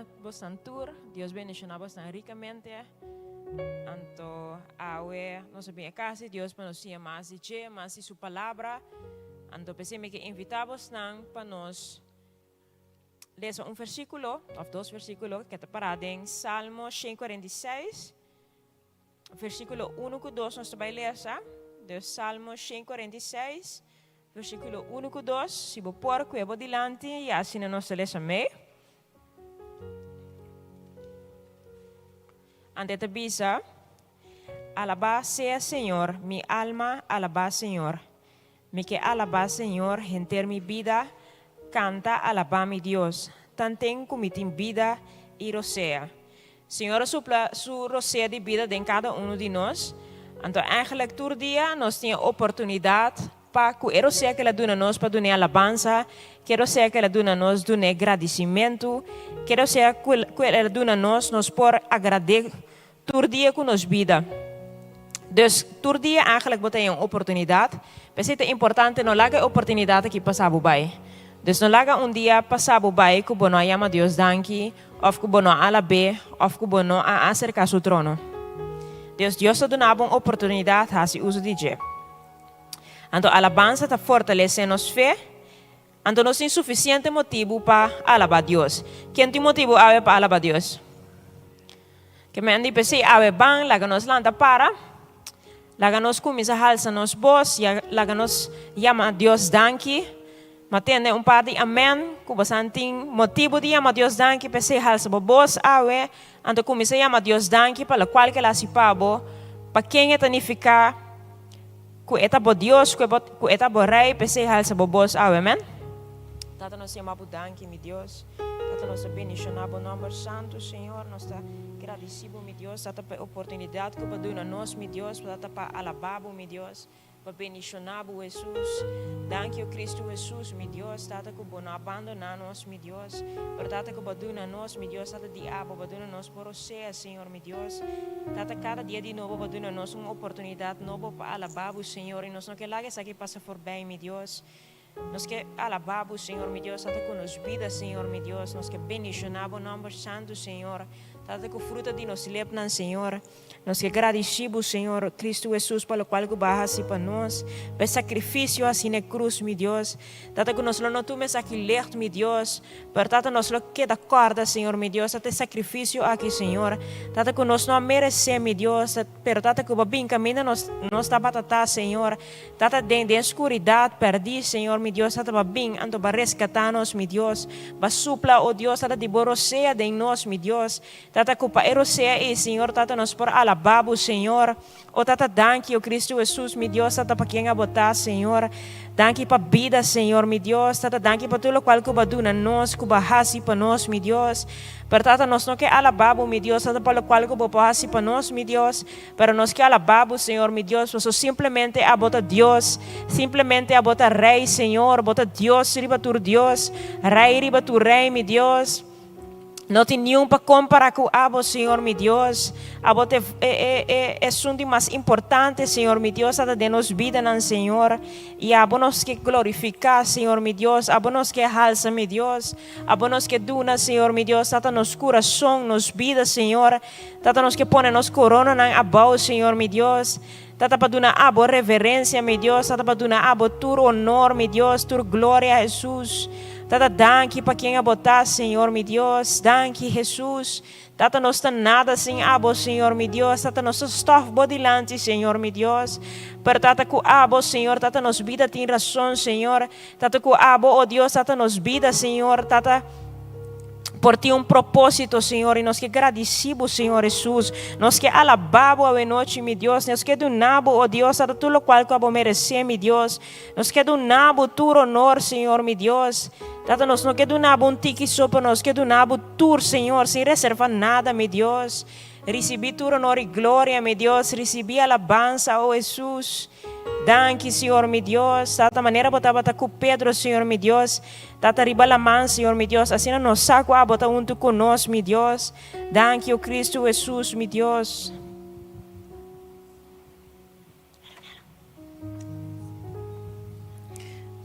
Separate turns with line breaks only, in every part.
na bosnan tur. Dios bendiciona bosnan ricamente. Anto awe nos a bin e cas di Dios pa nos siña mas di dje, mas di su palabra. Anto p'esei mi ke invita bosnan pa nos lesa un versiculo of dos versiculo ke ta para den Salmo 146. Versíkulo unu ku dos nos ta bai lesa. Dus Salmo 146, versíkulo unu ku dos. Si bo por, kue bo dilanti i asina nos ta lesa mee. Ante ta bisa, Alabá sea Señor, mi alma, alabá Señor. Mi ke alabá Señor henter mi bida, kanta alabá mi Dios, tanten ku mi tin bida i rosea. Señor a supla su rosea di bida den kada unu di nos, anto eigenlijk tur dia nos tin e oportunidat pa ku e rosea ku el a duna nos pa dun'é alabansa, ku e rosea ku el a duna nos dun'é gradisimentu, ku e rosea ku el a duna nos nos por agrad'é Tur dia ku nos bida. Dus tur dia eigenlijk bo ta haña un oportunidat. P'esei ta importante no laga e oportunidat aki pasa bo bai. Dus no laga un dia pasa bo bai ku bo no a yama Dios danki òf ku bo no a alab'é òf ku bo no a aserká su trono. Dus Dios ta duna bo un oportunidat hasi uso di dje. Anto alabansa ta fortalesé nos fe. Anto nos tin sufisiente motibu pa alabá Dios. Ken tin motibu awe pa alabá Dios? Ke men di p'esei awe ban, laga nos lanta para, laga nos kuminsá halsa nos bos, laga nos yama Dios danki. Ma tende un par di amèn ku bosan tin motibu di yama Dios danki, p'esei halsa bo bos awe, anto kuminsá yama Dios danki pa lokual ku el hasi pa bo, pa ken e ta nifiká. Ku e ta bo Dios, ku e bo, ku e ta bo Rei, p'esei halsa bo bos awe, amen. Tata nos yama bo danki, mi Dios. Tata nos ta bendishoná bo nòmber santu, Señor. Nos ta gradisí bo, mi Dios, Tata, pa e oportunidat ku bo a duna nos, mi Dios, Tata, pa alabá bo, mi Dios, pa bendishoná bo, Hesus. Danki, o Kristu Hesus, mi Dios, Tata, ku bo no a bandoná nos, mi Dios, pero Tata, ku bo a duna nos, mi Dios, Tata, di abo, bo a duna nos bo rosea, Señor, mi Dios. Tata, kada dia di nobo bo duna nos un oportunidat nobo pa alabá bo, Señor, i nos no ke laga esaki pasa forbij, mi Dios. Nos ke alabá bo, Señor, mi Dios, Tata, ku nos bida, Señor, mi Dios. Nos ke bendishoná bo nòmber santu, Señor, Tata, ku fruta di nos lepnan, Señor. Nos ke gradisí bo, Señor, Kristu Hesus, pa lokual ku bo a hasi pa nos, pa e sakrifisio hasi na e krus, mi Dios. Tata, ku nos lo no tuma esaki legt, mi Dios. Pero Tata nos lo keda kòrda, Señor mi Dios, Tata e sakrifisio aki, Señor. Tata ku nos no a meresé, mi Dios, pero Tata ku Bo a bin kaminda nos nos tabata ta, Señor. Tata den den skuridat, pèrdí, Señor mi Dios, Tata Bo a bin, anto Bo a reskatá nos, mi Dios. Bo a supla, o Dios, Tata di Bo rosea den nos, mi Dios. Tata ku pa e rosea ei, Señor, Tata nos por alabá Bo, Señor. O Tata danki, o Cristo Jesus, mi Dios, Tata pa ken abo ta, Señor. Danki pa bida, Señor, mi Dios. Tata danki pa tur locual cu bo a duna nos, cu bo a haci pa nos, mi Dios. Pero Tata nos no ke alaba bo, mi Dios, Tata pa locual cu bo por haci pa nos, mi Dios. Pero nos ke alaba bo, Señor, mi Dios, paso simplemente abo ta Dios. Simplemente abo ta Rey, Señor. Bo ta Dios riba tur Dios, Rey riba tur Rey, mi Dios. No tin niun pa compara cu abo, Señor mi Dios. Abo ta e, e, e, esun di mas importante, Señor mi Dios, ata den nos bidanan, Señor. Y abo nos ke glorifica, Señor mi Dios. Abo nos ke halsa, mi Dios. Abo nos ke duna, Señor mi Dios, tata nos curason, nos bida, Señor. Tata nos ke pone nos coronanan abao, Señor mi Dios. Tata pa duna abo reverencia, mi Dios. Tata pa duna abo tur honor, mi Dios, tur gloria, Jesus. Tata danki pa ken abo ta, Señor mi Dios. Danki, Jesus. Tata nos ta nada sin abo, Señor mi Dios. Tata nos ta stof bo dilanti, Señor mi Dios. Pero tata ku abo, Señor, tata nos bida tin rason, Señor. Tata ku abo, oh Dios, tata nos bida, Señor, tata por tin un propósito, Señor, y nos ke gradisí bo, Señor Jesús. Nos ke alabá bo awe nochi, mi Dios. Nos ke duna bo, oh Dios, tata tur lokual ku abo meresé, mi Dios. Nos ke duna bo tur honor, Señor, mi Dios. Tata, nos no ke duna bo un tiki so, pero nos ke duna bo tur, Señor, sin reserva nada, mi Dios. Risibí tur honor y gloria, mi Dios. Risibí alabansa, oh Jesús. Danki, Señor mi Dios. Tata, manera bo tabata ku Pedro, Señor mi Dios. Tata, riba laman, Señor mi Dios. Asina nos sa ku abo ta huntu ku nos, mi Dios. Danki, o Cristo Jesus, mi Dios.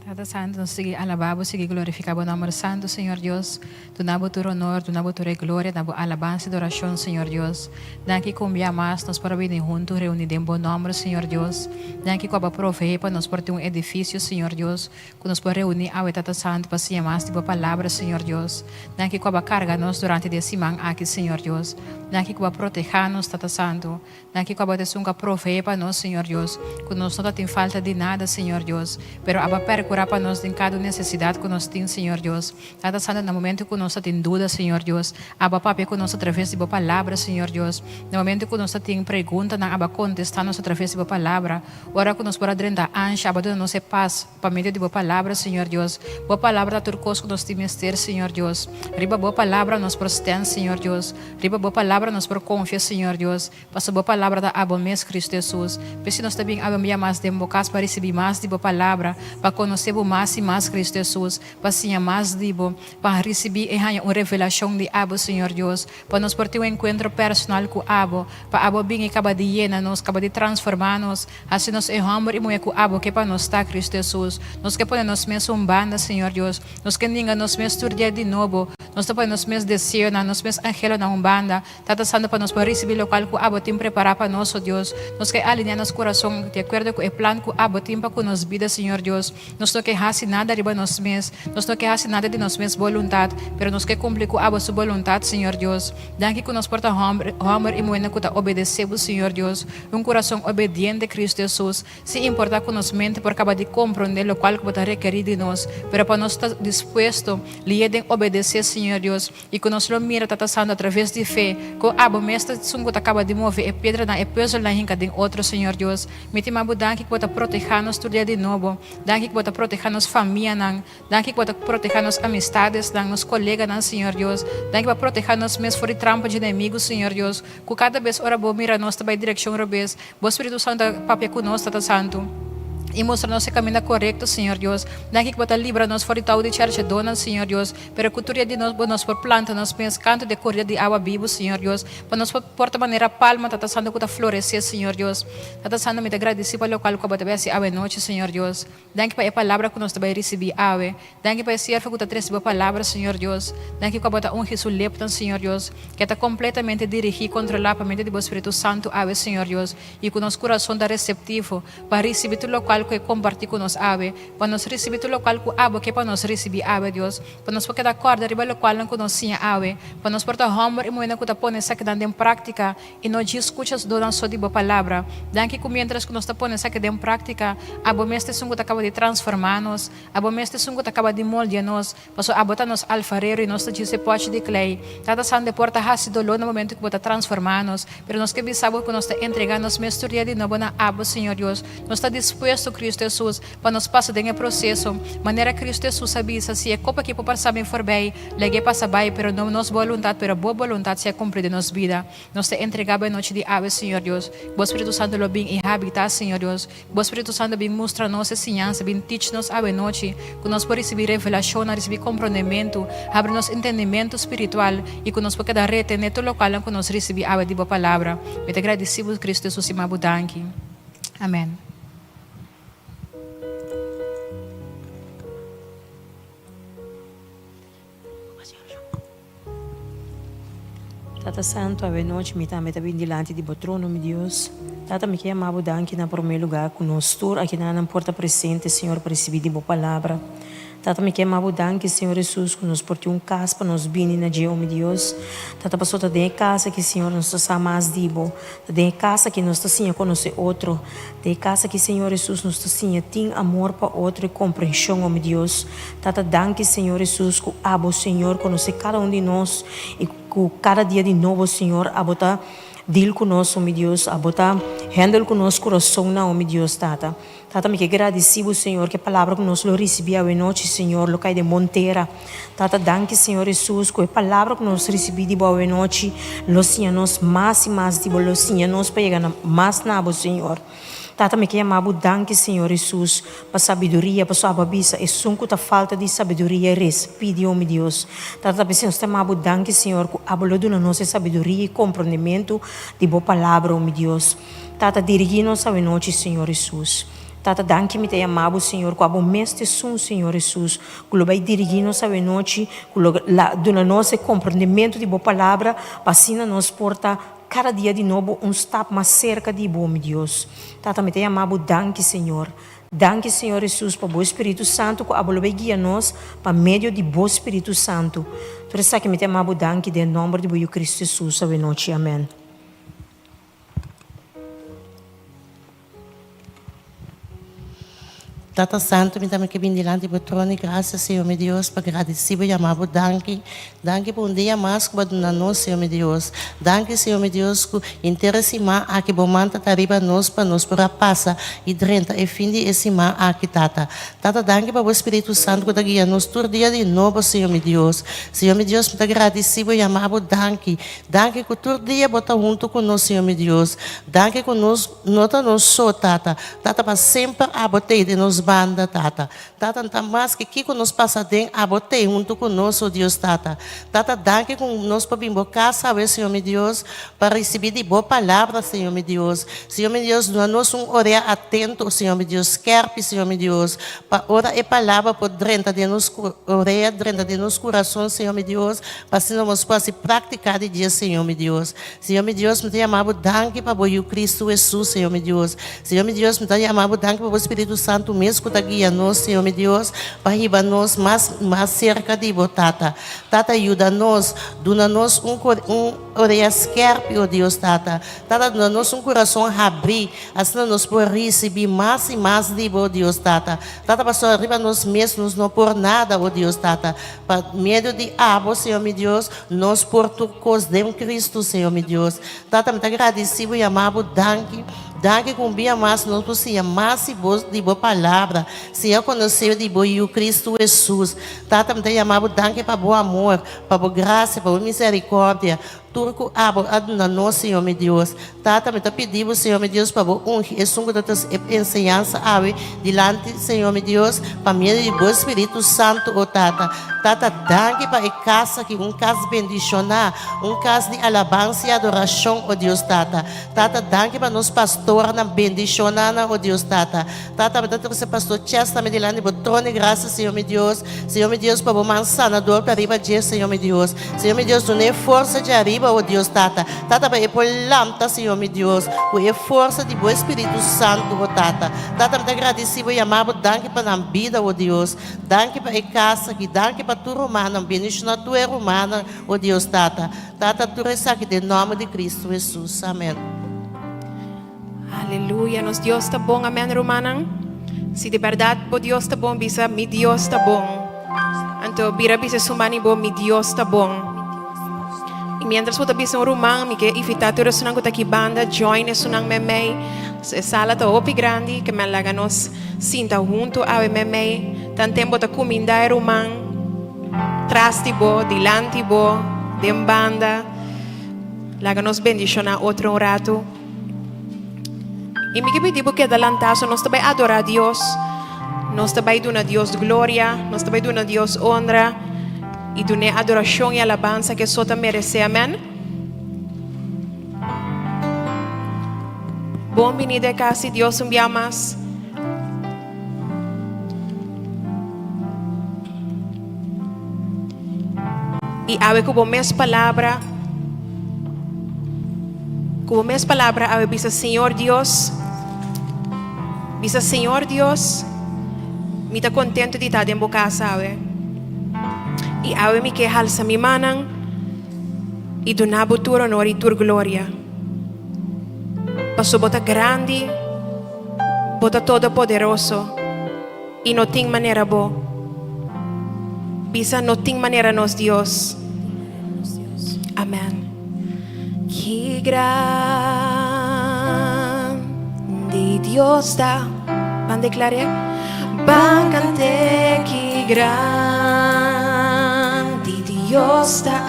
Tata. Tata Santu, nos sigui alabá Bo, sigui glorifiká Bo nòmber santu, Señor Dios. Duna Bo tur honor, duna Bo tur e gloria, na Bo alabansa i adorashon, Señor Dios. Danki ku un bia mas nos por a bini huntu, reuní den Bo nòmber, Señor Dios. Danki ku abo a proveé pa nos por tin un edifisio, Señor Dios, ku nos por reuní awe, Tata Santu, pa siña mas di Bo Palabra, Señor Dios. Danki ku abo a karga nos durante di e siman aki, Señor Dios. Danki ku bo a protehá nos, Tata Santu. Danki ku abo ta esun ku a proveé pa nos, Señor Dios, ku nos no ta tin falta di nada, Señor Dios, pero abo a perkurá pa nos den kada un nesesidat ku nos tin, Señor Dios. Tata Santu, na momento ku nos ta tin duda, Señor Dios, abo a papia ku nos atraves di Bo Palabra, Señor Dios. Na momento ku nos ta tin preguntanan, abo a kontestá nos atraves di Bo Palabra. Ora ku nos por a drenta ansha, abo a duna nos e pas pa medio di Bo Palabra, Señor Dios. Bo Palabra ta tur kos ku nos tin mester, Señor Dios. Riba Bo Palabra nos por stèn, Señor Dios. Riba Bo Palabra nos por konfia, Señor Dios, pasobra Bo Palabra ta Abo mes, Kristu Hesus. P'esei nos ta bin awe un bia mas den Bo kas pa risibí mas di Bo Palabra, pa konosé Bo mas i mas, Kristu Hesus, pa siña mas di Bo, pa risibí i haña un revelashon di Abo, Señor Dios, pa nos por tin un enkuentro personal ku Abo, pa Abo bin i kaba di yena nos, kaba di transformá nos, hasi nos e hòmber i muhé ku Abo ke pa nos ta, Kristu Hesus. Nos ke pone nos mes un banda, Señor Dios. Nos ke ninga nos mes tur dia di nobo. Nos ta pone nos mes deseonan, nos mes anhelonan un banda. Tata Santu, pa nos por risibí lokual ku Abo tin prepará pa nos, o Dios. Nos ke alineá nos kurason di akuerdo ku e plan ku Abo tin pa ku nos bida, Señor Dios. Nos no ke hasi nada riba nos mes. Nos no ke hasi nada di nos mes boluntat, pero nos ke kumpli ku Abo su boluntat, Señor Dios. Danki ku nos por ta hòmber, hòmber i muhénan ku ta obedesé Bo, Señor Dios. Un kurason obediente, Kristu Hesus. Sin importá ku nos mente por kaba di komprondé lokual ku Bo ta rekerí di nos, pero pa nos ta dispuesto lié den obedesé, Señor Dios, i ku nos lo mira Tata Santu atraves di fe, ku Abo mes ta esun ku ta kaba di move e piedranan, e pùzelnan hinka den otro, Señor Dios. Mi ta yama Bo danki ku Bo ta protehá nos tur dia di nobo. Danki ku Bo ta protehá nos famianan. Danki ku Bo ta protehá nos amistadesnan, nos koleganan, Señor Dios. Danki pa protehá nos mes for di trampa dje enemigu, Señor Dios. Ku kada bes ora Bo mira nos ta bai direkshon robes, Bo Spiritu Santu ta papia ku nos, Tata Santu, i mustra nos e kaminda korekto, Señor Dios. Danki ku Bo ta libra nos for di tou di chèrchedónan, Señor Dios. Pero ku tur dia di nos Bo nos por planta nos mes kantu di e korida di awa bibu, Señor Dios, pa nos por por ta manera palma, Tata Santu, ku ta floresé, Señor Dios. Tata Santu, mi ta gradisí pa lokual ku Bo ta bai hasi awe nochi, Señor Dios. Danki pa e palabra ku nos ta bai risibí awe. Danki pa e siervo ku ta trese bo palabra, Señor Dios. Danki ku abo ta ungi su lepnan, Señor Dios, ku e ta kompletamente dirigí i kontrolá pa medio di bo Spiritu Santu awe, Señor Dios, i ku nos kurason ta reseptivo pa risibí tur lokual ku e kompartí ku nos awe, pa nos risibí tur lokual ku abo ke pa nos risibí awe, Dios, pa nos por keda kòrda riba lokualnan ku nos siña awe, pa nos por ta hòmber i muhénan ku ta pone esakinan den práktika I no djis skucha donan so di bo palabra. Danki ku miéntras ku nos ta pone esaki den práktika, abo mes ta esun ku ta kaba di transformá nos, abo mes ta esun ku ta kaba di moldia nos, pasobra abo ta nos alfarero i nos ta djis e pòchi di klei. Tata Santu, e por ta hasi doló na momentu ku bo ta transformá nos, pero nos ke bisa bo ku nos ta entregá nos mes tur dia di nobo na abo, Señor Dios. Nos ta dispuesto, Kristu Hesus, pa nos pasa den e proseso. Manera Kristu Hesus a bisa, Si e kopa aki por pasa mi forbei, lag'é pasa bai, pero no nos boluntat, pero bo boluntat sea kumplí den nos bida. Nos ta entregá bo e nochi di awe, Señor Dios. Bo Spiritu Santu lo bin i habitá, Señor Dios. Bo Spiritu Santu bin mustra nos e siñansa, bin teach nos awe nochi, ku nos por risibí revelashonnan, risibí komprondementu, habri nos entendimentu spiritual, i ku nos por keda retené tur lokualnan ku nos risibí awe di bo Palabra. Mi ta gradisí bo, Kristu Hesus, i ma bo danki. Amèn.
Tata Santu, awe nochi mi tambe ta bin dilanti di Bo trono, mi Dios. Tata, mi ke yama Bo danki na promé lugá ku nos tur akinan por ta presente, Señor, pa risibí di Bo palabra. Tata, mi ke yama Bo danki, Señor Hesus, ku nos por tin un kas pa nos bini na dje, o mi Dios. Tata, pasobra ta den e kas aki, Señor, nos ta sa mas di Bo. Ta den e kas aki nos ta siña konosé otro. Den e kas aki, Señor Hesus, nos ta siña tin amor pa otro i komprenshon, o mi Dios. Tata, danki, Señor Hesus, ku Abo, Señor, konosé kada un di nos i ku kada dia di nobo, Señor, Abo ta deal ku nos, o mi Dios. Abo ta handle ku nos kurasonnan, o mi Dios, Tata. Tata, mi ke gradisí Bo, Señor, ku e palabra ku nos lo risibí awe nochi, Señor, lo kai den bon tera. Tata, danki, Señor Hesus, ku e palabra ku nos risibí di Bo awe nochi lo siña nos mas i mas di Bo, lo siña nos pa yega na mas na Bo, Señor. Tata, mi ke yama Bo danki, Señor Hesus, pa sabiduria, pasobra Abo a bisa, Esun ku ta falta di sabiduria, res pidi, o mi Dios. Tata, ta p'esei nos ta yama Bo danki, Señor, ku Abo lo duna nos e sabiduria i komprondementu di Bo palabra, o mi Dios. Tata, dirigí nos awenochi, Señor Hesus. Tata, danki mi ta yama Bo, Señor, ku abo mes ta esun, Señor Hesus, ku lo bai dirigí nos awenochi, ku lo duna nos e komprendementu di Bo Palabra, pa asina nos por ta kada dia di nobo un stap mas serka di Bo, mi Dios. Tata, mi ta yama Bo danki, Señor. Danki, Señor Hesus, pa Bo Spiritu Santu ku abo lo bai guia nos pa medio di Bo Spiritu Santu. Tur esaki mi ta yama Bo danki den nòmber di Bo Yu Kristu Hesus, awenochi. Amèn.
Tata Santu, mi tambe ke bin dilanti bo trono di grasia, Señor mi Dios, pa gradisí bo, yama bo danki. Danki pa un dia mas ku bo a duna nos, Señor mi Dios. Danki, Señor mi Dios, ku henter e siman aki bo man ta ta riba nos pa nos por a pasa i drenta e fin di e siman aki, Tata. Tata, danki pa bo Spiritu Santu ku ta guia nos tur dia di nobo, Señor mi Dios. Señor mi Dios, mi ta gradisí bo, yama bo danki. Danki ku tur dia bo ta huntu ku nos, Señor mi Dios. Danki ku nos no ta nos so, Tata. Tata, pa semper abo t'ei den nos banda, Tata. Tata, nta maske kiko nos pasa den, abo t'ei huntu ku nos, o Dios Tata. Tata, danki ku nos por bin bo kas awe, Señor mi Dios, pa risibí di bo palabra, Señor mi Dios. Señor mi Dios, duna nos un orea atento, Señor mi Dios, skèrpi, Señor mi Dios, pa ora e palabra por drenta den nos orea, drenta den nos kurason, Señor mi Dios, Pa asina nos por hasi práktika di dje, Señor mi Dios. Señor mi Dios, mi ta yama Bo danki pa Bo Yu Kristu Hesus, Señor mi Dios. Señor mi Dios, mi ta yama Bo danki pa Bo Spiritu Santu mes ku ta guia nos, Señor mi Dios, pa hiba nos mas mas serka di Bo, Tata. Tata, yuda nos, duna nos un un orea skèrpi, o Dios Tata. Tata, duna nos un kurason habrí, asina nos por risibí mas i mas di Bo, Dios Tata. Tata, pasobra riba nos mes nos no por nada, o Dios Tata. Pa medio di Abo, Señor mi Dios, nos por tur kos den Cristo, Señor mi Dios. Tata, mi ta gradisí Bo, yamá Bo danki. Danki ku un bia mas nos por siña mas di Bo, di Bo Palabra, siña konosé di Bo Yu Cristo Hesus. Tata, mi ta yamá Bo danki pa Bo amor, pa Bo grasia, pa Bo miserikòrdia. Tur ku Abo a duna nos, Señor mi Dios. Tata, mi ta pidi Bo, Señor mi Dios, pa Bo ungi esun ku ta trese e enseñansa awe dilanti, Señor mi Dios, pa medio di Bo Spiritu Santu, o Tata. Tata, danki pa e kas aki, un kas bendishoná, un kas di alabansa i adorashon, o Dios Tata. Tata, danki pa nos pastornan, bendishoná nan, o Dios Tata. Tata, mi ta trese Pastor Chester tambe dilanti Bo trono di grasia, Señor mi Dios. Señor mi Dios, pa Bo man sanador ta riba dje, Señor mi Dios. Señor mi Dios, dun'é forsa dje ariba, o Dios Tata. Tata, pa e por lamta, Señor mi Dios, ku e forsa di Bo Espíritu Santu, o Tata. Tata, mi ta gradisí Bo i yamá Bo danki pa nan bida, o Dios. Danki pa e kas aki. Danki pa tur rumannan. Bendishoná tur e rumannan, o Dios Tata. Tata, tur esaki den nòmber di Cristo Hesus. Amèn.
Aleluya, nos Dios ta bon, amen rumannan. Si di berdad bo Dios ta bon, bisa mi Dios ta bon. Anto bira bisa su man i bo mi Dios ta bon. I mientras bo ta bisa un ruman, mi ke invita tur esunnan ku ta aki banda join esunnan memei. E sala ta hopi grandi, ke men laga nos sinta huntu awe memei. Tanten bo ta kuminda e ruman tras di bo, dilanti bo, den banda. Laga nos bendishoná otro un ratu. I mi ke pidi bo keda lantá, so nos ta bai adorá Dios, nos ta bai duna Dios gloria, nos ta bai duna Dios honra i dun'é adorashon i alabansa ku e so ta meresé. Amèn. Bon binida e kas di Dios un bia mas. I awe ku bo mes palabra, ku bo mes palabra awe bisa Señor Dios, bisa Señor Dios, mi ta kontentu di ta den bo kas awe. I awe mi ke halsa mi mannan i duna bo tur honor i tur gloria. Paso bo ta grandi, bo ta todopoderoso. I no tin manera bo. Bisa no tin manera nos Dios. Amen. Ki grandi Dios ta. Ban declar'é. Ban cant'é ki grandi Dios ta.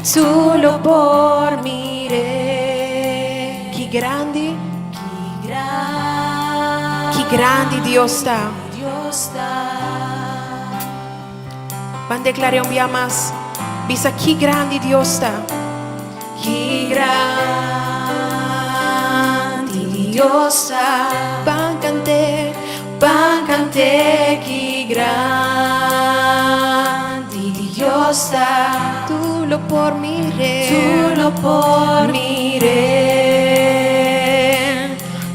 Tur lo por mir'é. Ki grandi. Ki grandi Dios ta. Ban declar'é un bia mas. Bisa ki grandi Dios ta. Ki grandi Dios. Dios ta. Ban kant'é, ban kant'é ki grandi Dios ta.
Tur lo por mir'é.
Tur lo por mir'é.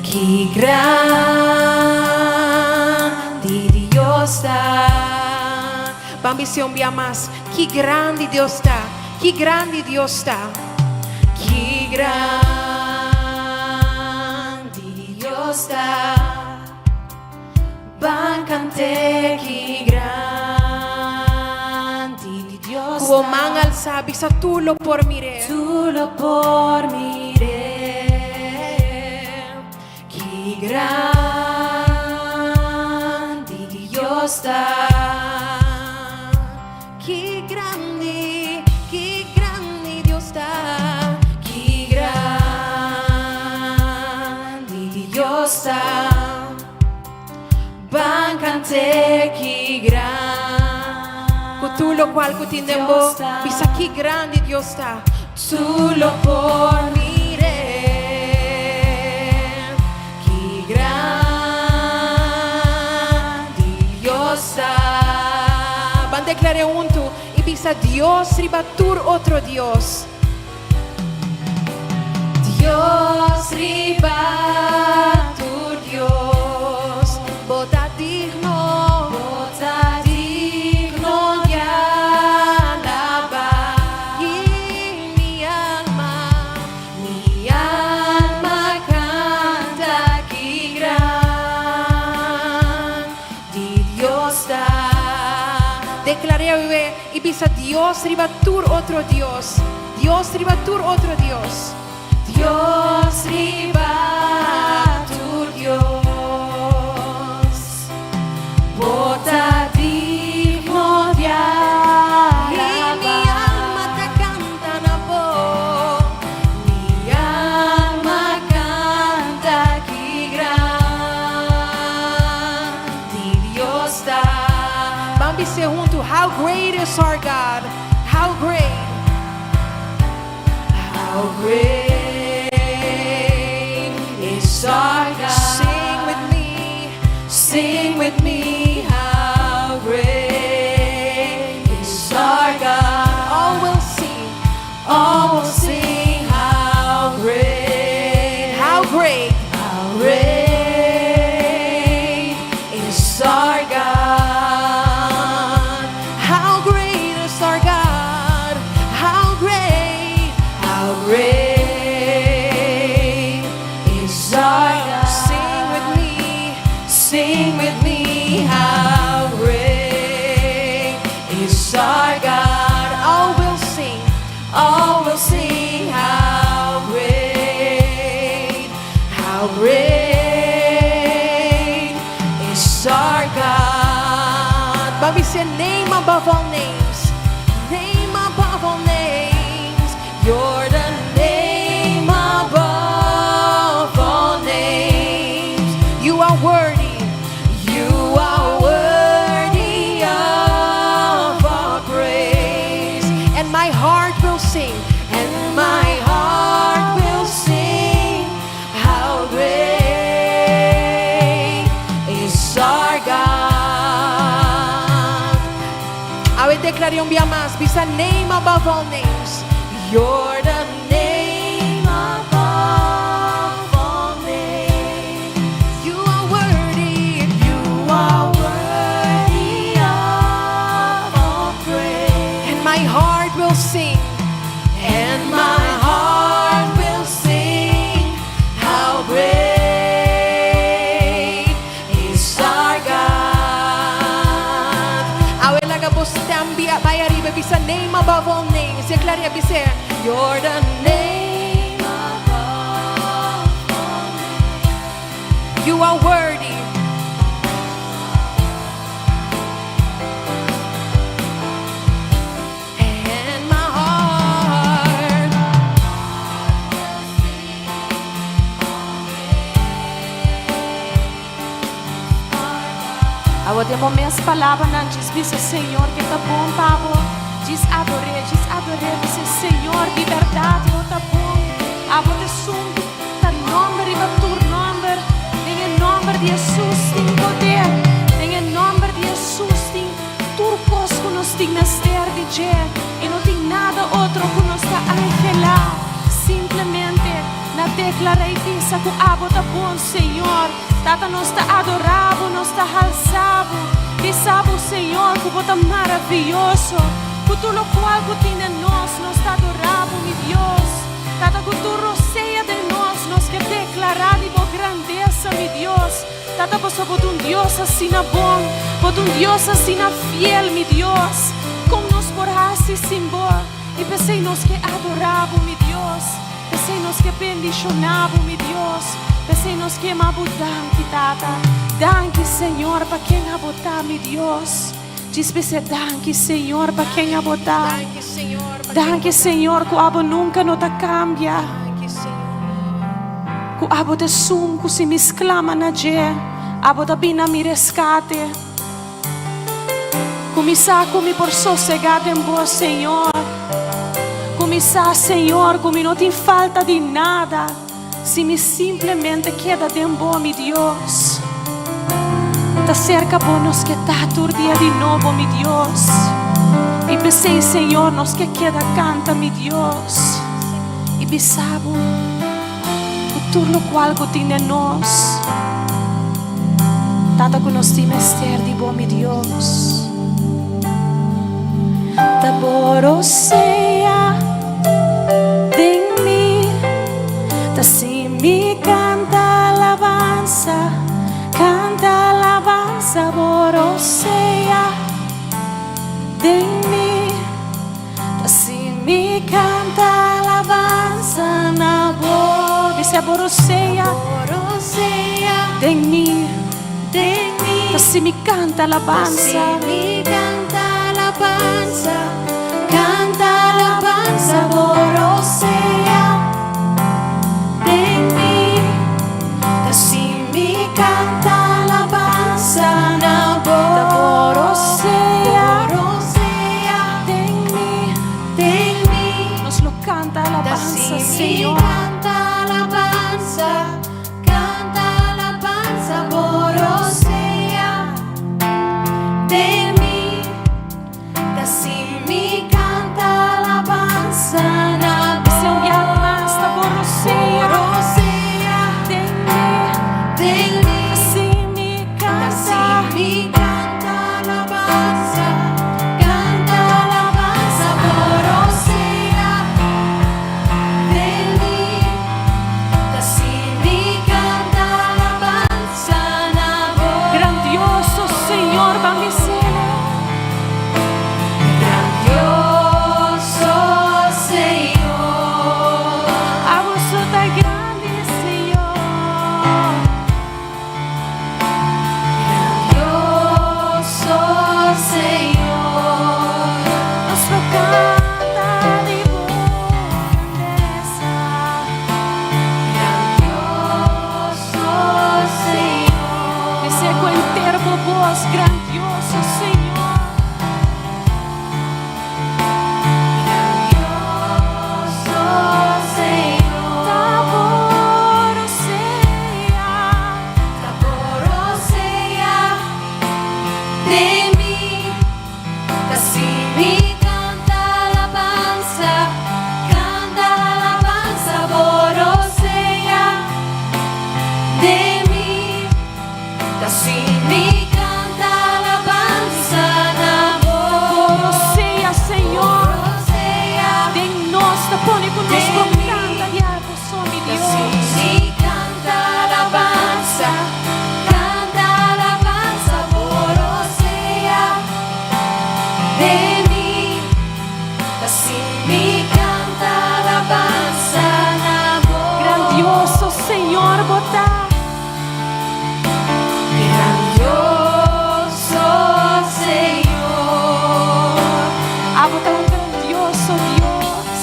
Ki grandi Dios ta.
Ban bis'é un bia mas. Ki grandi Dios ta. Ki grandi Dios ta.
Ki grandi Dios ta. Ban kant'é ki grandi Dios
Ku
ta.
man alsá bisa tur lo por mir'é.
Tur lo por mir'é. Ki grandi Dios ta.
Ki grandi, ki grandi Dios ta.
Ki grandi Dios ta. Ban kant'é ki grandi
Ku tur lokual ku tin den bo,
Dios ta.
bisa ki grandi Dios ta.
Tur lo por mir'é. Ki grandi Dios ta.
Ban deklar'é huntu i bisa Dios riba tur otro Dios.
Dios riba tur Dios.
Bo ta digno.
Bo ta digno di alabá.
I mi alma,
Mi alma kanta ki grandi Dios ta.
Deklar'é i bisa Dios riba tur otro Dios. Dios riba tur otro Dios.
Dios riba tur Dios. Bo ta digno di
I mi
alabá.
alma ta kanta na bo.
Mi alma kanta ki grandi Dios ta.
Ban bis'é huntu, how great is our God? How great?
How great is our God?
Sing with me.
Sing with me, how great is our God.
All will see.
All will sing, how great,
How great.
how great is our God.
How great is our God? How great.
How great is our God.
Sing with me.
Sing with me, how great is our God.
All will sing.
All will sing, how great, how great is our God.
Ban bis'é name above all names. Name above all names.
You're the name above all names.
You are worthy.
You are worthy of our praise.
And my heart will sing.
And my heart will sing, how great is our God.
Awe deklar'é un bia mas. Bisa name above all names.
You're the name above all names.
You are worthy.
You are worthy of all praise.
And my heart will sing.
And my heart will sing, how great is our God.
Awe laga bo stem bai ariba bisa name above all names. Deklar'é bis'é.
You're the name above all names.
You are worthy. And my heart.
Awe den bo mes palabranan djis bisa Señor ku ta bon pa bo. Djis ador'é, djis ador'é, bisa Señor, di berdat bo ta bon. Abo ta esun ta nòmber riba tur nòmber. dje i no tin nada otro ku nos ta anhelá. Simplemente na deklará i bisa ku abo ta bon, Señor. Tata, nos ta adorá bo, nos ta halsá bo. Bisa bo, Señor, ku bo ta maravioso. Ku tur lokual ku tin den nos, nos ta adorá bo, mi Dios. Tata, ku tur rosea den nos, nos ke deklará di bo grandesa, mi Dios. Tata, pasobra bo ta un Dios asina bon, bo ta un Dios asina fiel, mi Dios. Kon nos por hasi sin bo? I p'esei nos ke adorá bo, mi Dios. P'esei nos ke bendishoná bo, mi Dios. P'esei nos ke yama bo danki, Tata. Danki, Señor, pa ken abo ta, mi Dios. Djis p'esei danki, Señor, pa ken abo ta. Danki, Señor, ku abo nunka no ta kambia. Ku abo ta esun ku si mi sklama na dje, abo ta bin na mi reskate. Ku mi sa ku mi por sosegá den bo, Señor. Ku mi sa, Señor, ku mi no tin falta di nada si mi simplemente keda den bo, mi Dios. Ta serka bo nos ke ta tur dia di nobo, mi Dios. I p'esei, Señor, nos ke keda kanta, mi Dios, i bisa bo ku tur lokual ku tin den nos, Tata, ku nos tin mester di bo, mi Dios. Ta bo rosea den mi, ta si mi kanta alabansa, kanta alabansa, bo rosea den mi, ta si mi kanta alabansa na bo. Bisa bo rosea den mi, ta si mi kanta alabansa.
Canta alabanza, bo rosea den mi, ta si mi canta alabanza na bo.
Ta bo rosea
den mi, den mi.
Nos lo canta alabanza,
Ta si mi
Señor.
canta alabanza, canta alabanza, bo rosea den mi, ta si mi canta alabanza na bo.
Bis'é un biaha mas, ta bo rosea
rosea
den mi,
den mi,
ta si mi
ta
canta.
si mi canta alabanza, canta alabanza, bo rosea den mi, ta si mi canta alabanza na bo.
Grandioso Señor, ban bis'é.
Grandioso Señor,
Abo so ta grandi, Señor.
Grandioso Señor,
Nos lo canta di bo grandesa.
Grandioso Señor,
Bis'é ku henter bo bos, grandioso Señor.
Grandioso Señor,
Ta bo rosea,
ta bo rosea den mi, ta si mi canta alabanza, canta alabanza, bo rosea den mi, ta si mi canta alabanza na bo.
Bo rosea, Señor.
Rosea
Den nos ta pone ku nos
Den
por
mi.
kanta di abo so, mi
Ta si
Dios.
mi canta alabanza, canta alabanza, bo rosea den mi, ta si mi canta alabanza na bo.
Grandioso Señor, bo ta.
Grandioso Señor,
Abo ta un grandioso Dios.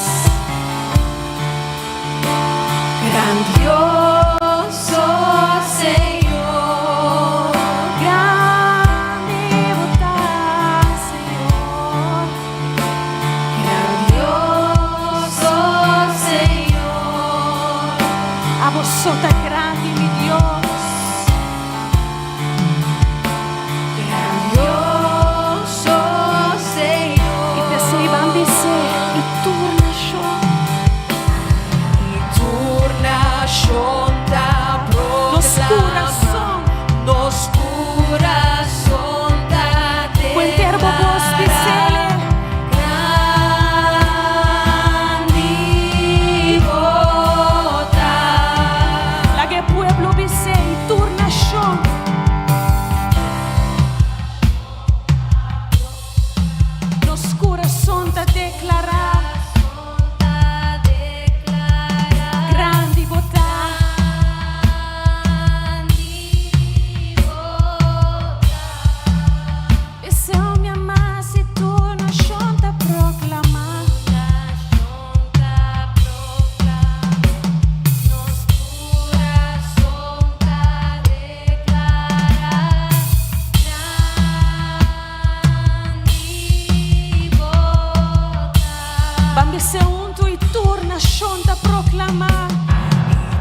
Grandioso Señor,
Grandi bo ta, Señor.
Grandioso Señor,
Abo so ta grandi, mi Dios.
Grandioso
I
Señor,
p'esei Ban bis'é huntu i tur nashon ta proklamá.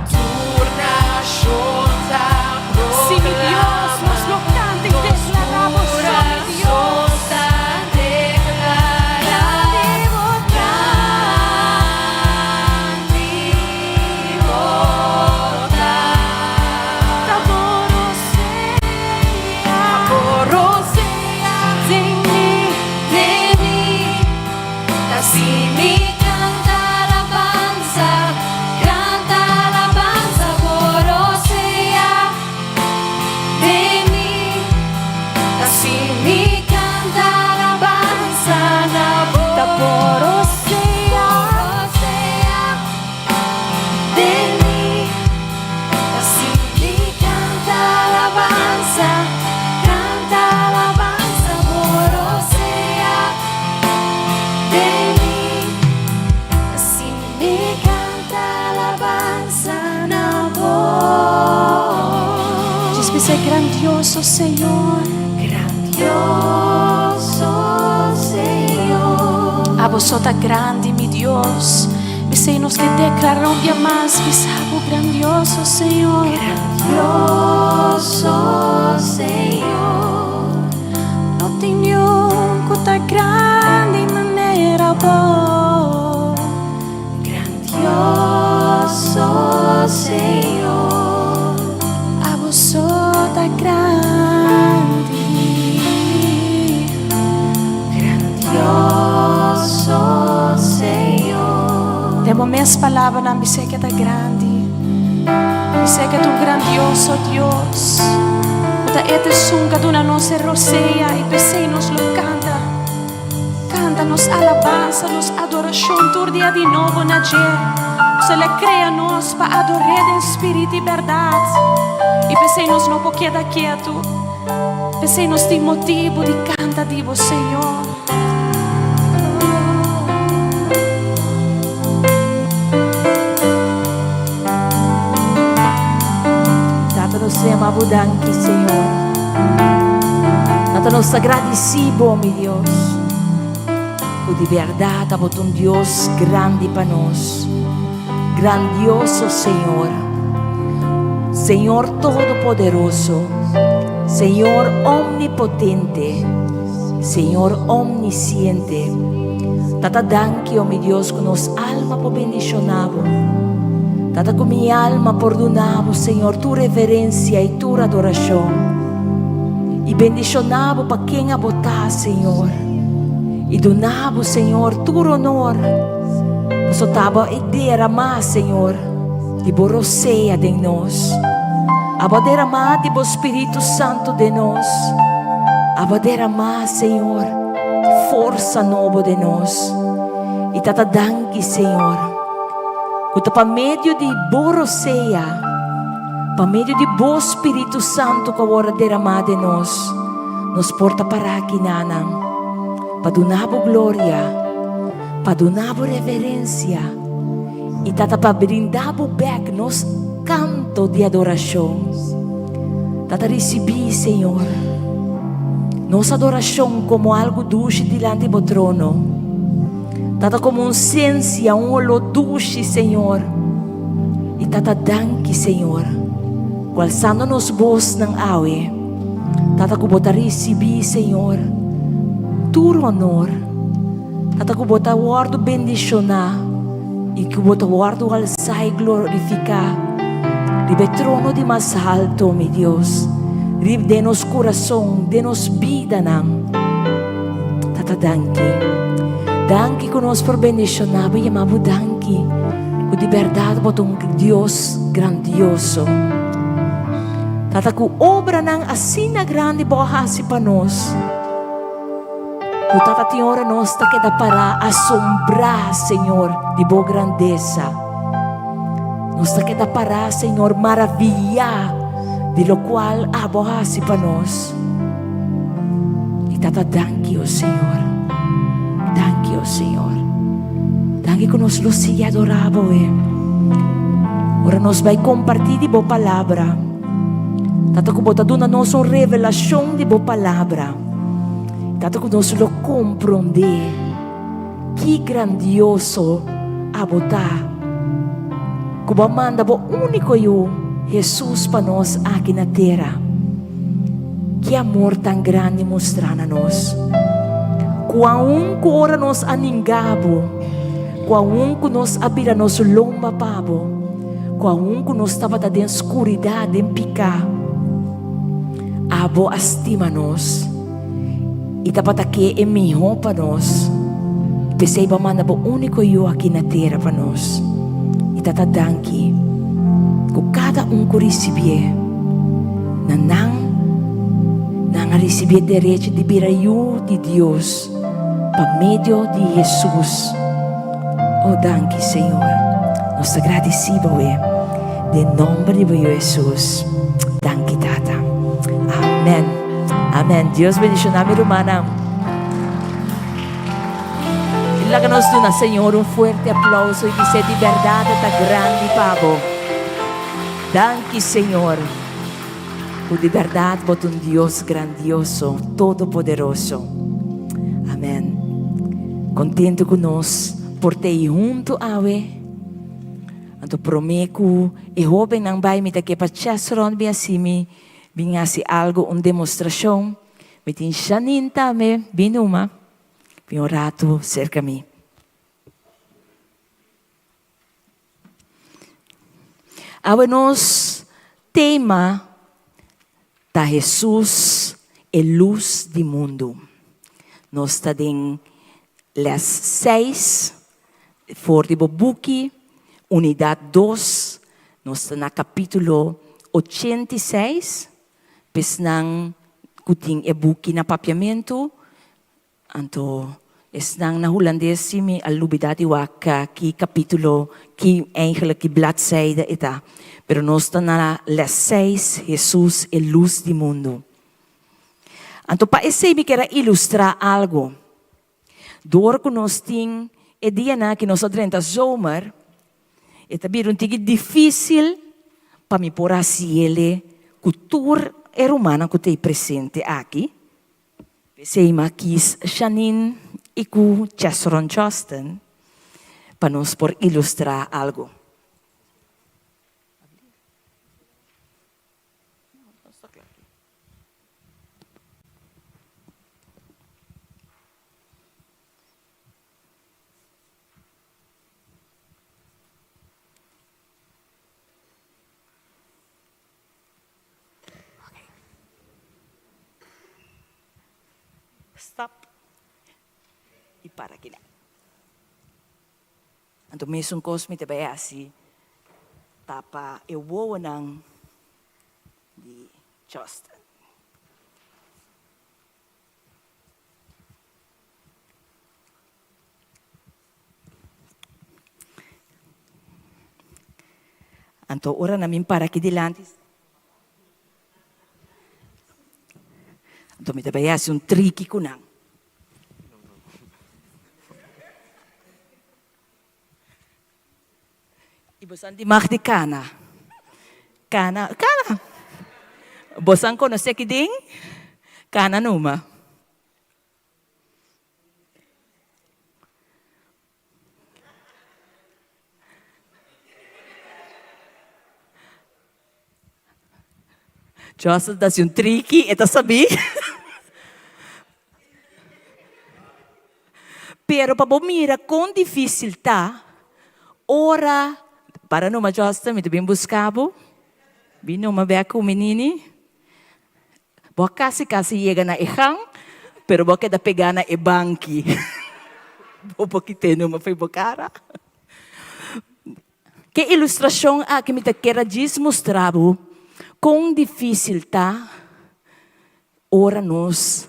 I tur nashon ta proklamá.
Si mi Dios, nos lo kanta i deklará bo so, mi Dios. Grandi bo ta.
Grandi bo ta.
Ta bo rosea.
Ta bo rosea.
Den mi.
Den mi. Ta si mi kanta alabansa, kanta alabansa bo rosea. Den mi. Ta si mi kanta alabansa na bo.
Ta bo rosea.
Rosea. Den mi. Ta si mi kanta alabansa, kanta alabansa bo rosea. Den mi. Ta si mi kanta alabansa na bo.
Djis bisa grandioso Señor.
Grandioso Señor.
Abo so ta grandi, mi Dios. P'esei nos ke deklará un dia mas, bisa bo grandioso Señor.
Grandioso Señor.
No tin niun ku ta grandi manera bo.
Grandioso Señor.
Abo so ta grandi.
Grandioso Señor.
Den bo mes palabranan bis'é ku e ta grandi. Bis'é ku e ta un grandioso Dios. Ta e ta esun ku a duna nos e rosea i p'esei nos lo kanta. Kanta nos alabansa, nos adorashon tur dia di nobo na dje. El a krea nos pa ador'é den spiritu i bèrdat. I p'esei nos no por keda ketu. P'esei nos tin motibu di kanta di bo, Señor.
Tata nos ta yama bo danki, Señor. Tata nos ta gradisí bo, mi Dios, ku di bèrdat abo ta un Dios grandi pa nos. Grandioso Señor. Señor Todopoderoso. Señor Omnipotente. Señor Omnisciente. Tata danki, oh mi Dios, ku nos alma por bendishoná bo. Tata ku mi alma por duna bo, Señor, tur reverensia i tur adorashon. I bendishoná bo pa ken abo ta, Señor. I duna bo, Señor, tur honor. Pasobra ta abo a deramá, Señor, di bo rosea den nos. Abo a deramá di bo Spiritu Santu den nos. Abo a deramá, Señor, forsa nobo den nos. I Tata danki, Señor, ku ta pa medio di bo rosea, pa medio di bo Spiritu Santu ku awor a deramá den nos, nos por ta pará aki nanan pa duna bo gloria, pa duna bo reverensia i Tata pa brinda bo bèk nos kanto di adorashon. Tata risibí, Señor, nos adorashon komo algu dushi dilanti bo trono. Tata komo un sensia, un oló dushi, Señor. I Tata danki, Señor, ku alsando nos bosnan awe, Tata ku bo ta risibí, Señor, tur honor. Tata ku bo ta wòrdu bendishoná i ku bo ta wòrdu alsá i glorifiká riba e trono di mas halto, mi Dios, riba den nos kurason, den nos bidanan. Tata danki. Danki ku nos por bendishoná bo i yama bo danki ku di bèrdat bo ta un Dios grandioso. Tata ku obranan asina grandi bo a hasi pa nos. Ku tata tin ora nos ta keda pará asombrá, Señor, di bo grandesa. Nos ta keda pará, Señor, maravillá di lokual abo hasi pa nos. I tata danki, o Señor. Danki, o Señor. Danki ku nos lo sigui adorá bo, e. Ora nos bai kompartí di bo palabra, tata ku bo ta duna nos un revelashon di bo palabra. Tata ku nos lo komprondé. Ki grandioso abo ta ku bo a manda bo úniko Yu, Hesus, pa nos aki na tera. Ki amor tan grandi mustrá na nos, ku aun ku ora nos a ninga bo, ku aun ku nos a bira nos lomba pa bo, ku aun ku nos tabata den skuridat, den piká, abo a stima nos. I tabata ke e mihó pa nos. P'esei bo a manda bo úniko Yu aki na tera pa nos. I Tata danki ku kada un ku risibié na nan, nan a risibi e derecho di bira yu di Dios pa medio di Hesus. Oh danki Señor. Nos ta gradisí bo e den nòmber di bo Yu Hesus. Danki Tata. Amen. Amen. Dios bendiciona mi rumannan. Y laga nos duna Señor un fuerte aplauso y dice di berdad ta grandi pa bo. Danki Señor. Cu di berdad bo ta un Dios grandioso, todopoderoso. Amen. Contento cu nos por t'ey hunto awe. Anto prome cu e hobennan bay mi ta ke pa Chesron bin haci mi Bin hasi algo un demostrashon. Mi tin Janine tambe. Bin numa. Bin un ratu serka mi. Awe nos tema ta Hesus e lus di mundu. Nos ta den les seis for di bo buki Unidat dos, nos ta na kapítulo 86, p'esnan ku tin e buki na papiamentu, anto esnan na hulandes si mi a lubidá di wak ki kapítulo, ki eigenlijk ki bladzijde e ta. Pero nos ta na les seis, Hesus e lus di mundu. Anto pa esei mi kier a ilustrá algu. Dor ku nos tin e dianan aki nos a drenta zomer, e ta bira un tiki difísil pa mi por hasi ele ku tur e rumannan ku ta ei presente aki. P'esei mi a kis Shanine i ku Chesron Justin pa nos por ilustrá algu. Stop y para kila. Anto mesun kos mi ta bai hasi tapa e wowonan di Justin. Anto ora nan bin para aki dilanti, anto mi ta bai hasi un triki ku nan. I bosan di mag di kana. Kana, kana. Bosan konosé ki den? Kana numa. Jocelyn ta hasi un triki, e ta sabí. Pero pa bo mira kon difísil ta ora, para numa Jocelyn, mi ta bin buska bo, bin numa bek ku mi nini. Bo a kasi kasi yega na e gang, pero bo a keda pegá na e banki. Bo por kit'é numa fo'i bo kara. Ke ilustrashon aki mi ta kier a djis mustra bo kon difísil ta ora nos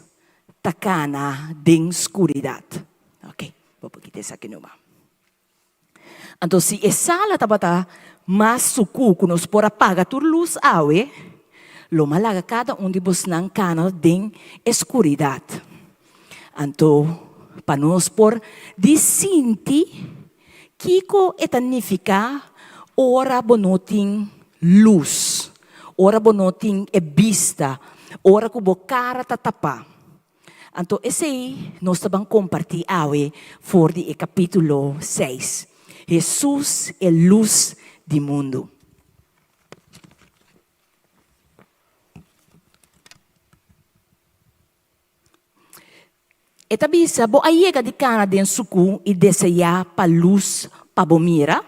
ta kana den skuridat. Oke, bo por kita esaki numa. Anto si e sala tabata mas sukú ku nos por a paga tur lus awe, lo mi a laga kada un di bosnan kana den e skuridat. Anto pa nos por di sinti kiko e ta nifiká ora bo no tin lus, ora bo no tin e bista, ora ku bo kara ta tapá. Anto esei nos ta ban kompartí awe for di e kapítulo seis. Hesus e lus di mundu. E ta bisa, Bo a yega di kana den sukú i deseá pa lus pa bo mira?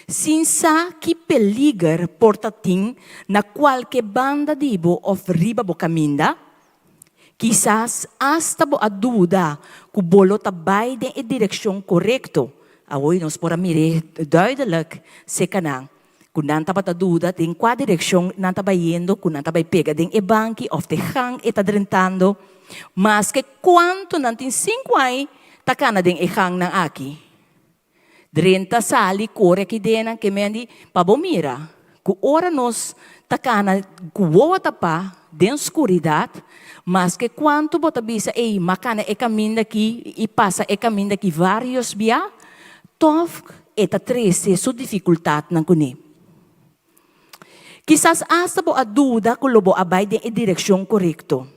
Sin sa ki peliger por ta tin na kualke banda di bo òf riba bo kaminda? Kisas asta bo a duda ku bo lo ta bai den e direkshon korekto. Awor nos por a mir'é duidelik seka nan. Ku nan tabata duda den kua direkshon nan ta bayendo, ku nan ta bai pega den e banki òf te gang e ta drentando. Maske kuantu nan tin sinku ai ta kana den e gangnan aki. Drenta, sali, kore aki den nan ke men di pa bo mira ku ora nos ta kana ku wowo tapá den skuridat, maske kuantu bo ta bisa ei m'a kana e kaminda aki i pasa e kaminda aki vários bia, tòg E ta trese su difikultatnan kuné. Kisas asta bo a duda ku lo bo a bai den e direkshon korekto,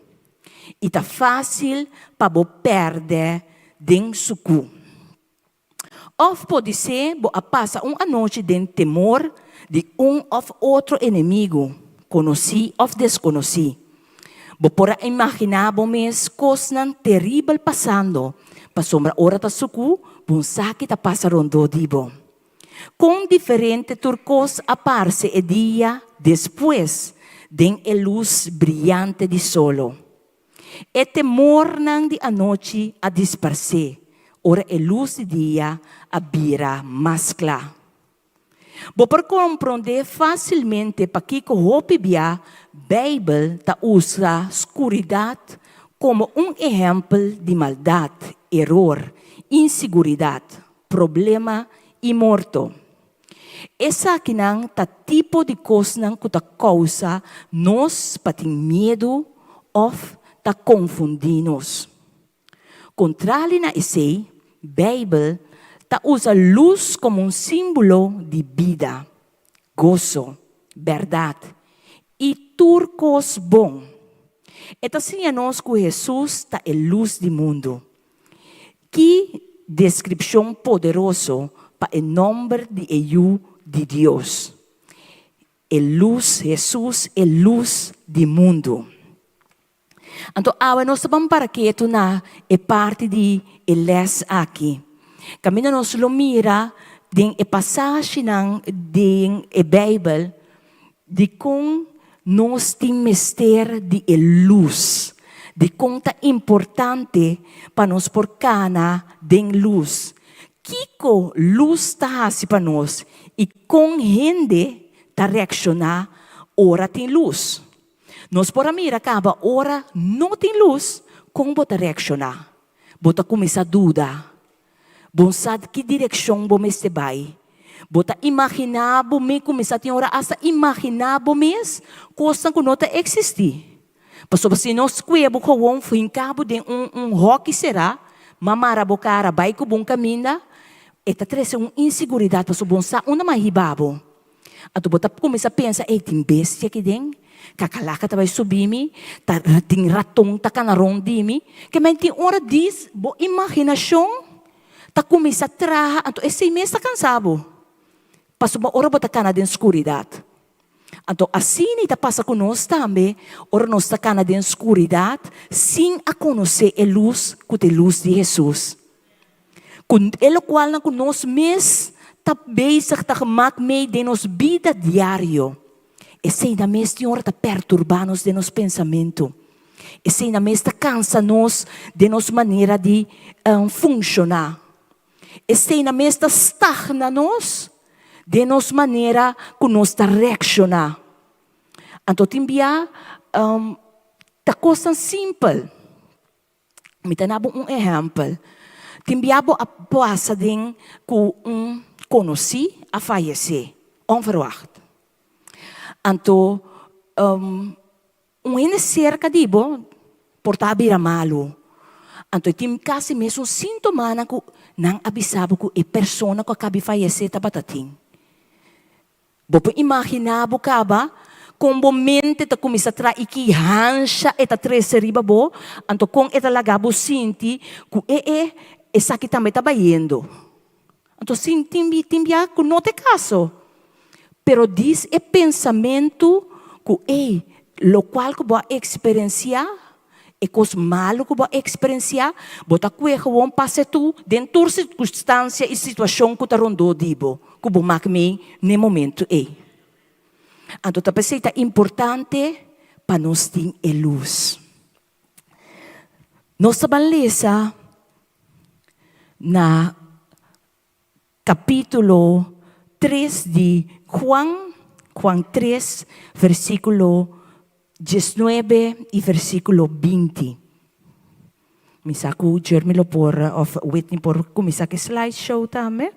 i ta fásil pa bo pèrdè den sukú. Òf podisé bo a pasa un anochi den temor di un òf otro enemigu, konosí òf deskonosí. Bo por a imaginá bo mes kosnan teribel pasando, pasobra ora ta sukú, bo un saki ta pasa rondó di bo. Kon diferente tur kos a parse e dia despues den e lus briante di solo! E temornan di anochi a disparsé ora e lus di dia a bira mas kla. Bo por komprondé fásilmente pakiko hopi bia Beibel ta usa skuridat komo un ehèmpel di maldat, eror, insiguridat, problema i morto. Esakinan ta tipo di kosnan ku ta kousa nos pa tin miedu òf ta konfundí nos. Kontrali na esei, Beibel ta usa lus komo un símbolo di bida, goso, bèrdat i tur kos bon. E ta siña nos ku Hesus ta e lus di mundu. Ki deskripshon poderoso pa e nòmber di e Yu di Dios! E lus, Hesus, e lus di mundu. Anto awe nos ta ban para ketu na e parti di e les aki. Kaminda nos lo mira den e pasashinan den e Beibel dikon nos tin mester di e lus, dikon ta importante pa nos por kana den lus, kiko lus ta hasi pa nos i kon hende ta reakshoná ora tin lus. Nos por a mira kaba ora no tin lus, kon bo ta reakshoná? Bo ta kuminsá duda. Bo sa ki direkshon bo mester bai. Bo ta imaginá bo mes, kuminsá tin ora asta imaginá bo mes kosnan ku no ta eksistí. Pasobra si nos kue bo gewoon hinká bo den un un hòki será, ma mara bo kara bai ku bo un kaminda, e ta trese un insiguridat pasobra bo no sa unda mas hiba bo. Anto bo ta kuminsá pensa, Ey, tin bestia aki den, kakalaka ta bai subi mi, ta tin raton ta kana rond di mi. Ke men tin ora dis bo imaginashon ta kuminsá traha, anto esei mes ta kansa bo, pasobra ora bo ta kana den skuridat. Anto asina ta pasa ku nos tambe ora nos ta kana den skuridat sin a konosé e lus ku ta e lus di Hesus. Ku e lokualnan ku nos mes ta bezig ta gemak mee den nos bida diario. Eseinan mes tin ora ta perturba nos den nos pensamentu. Eseinan mes ta kansa nos den nos manera di funshoná. Eseinan mes ta stagna nos den nos manera ku nos ta reakshoná. Anto tin bia ta kosnan simpel. Mi ta na bo un ehèmpel. Tin bia bo a pasa den ku un konosí a fayesé ònverwagt. Anto un hende serka di bo por ta a bira malu. Anto e tin kasi mesun síntomanan ku nan a bisa bo ku e persona ku a kabi fayesé tabata tin. Bo por imaginá bo kaba. Kon bo mente ta kuminsá traha i ki hansha e ta trese riba bo, anto kon e ta laga bo sinti ku e e esaki tambe ta bayendo. Anto sin tin tin bia ku no ta e kaso. Pero dis e pensamentu ku ey lokual ku bo a eksperensiá, e kos malu ku bo a eksperensiá, bo ta kue gewoon pasa tu den tur sirkunstansia i situashon ku ta rondó di bo, ku bo mak mei n'e momentu ey. Anto ta p'esei ta importante pa nos tin e lus. Nos ta ban lesa na kapítulo tres di Juan, Juan tres, versíkulo diesnuebe i versíkulo binti. Mi sa ku Jeremy lo por òf Whitney por kuminsá ku e slideshow tambe.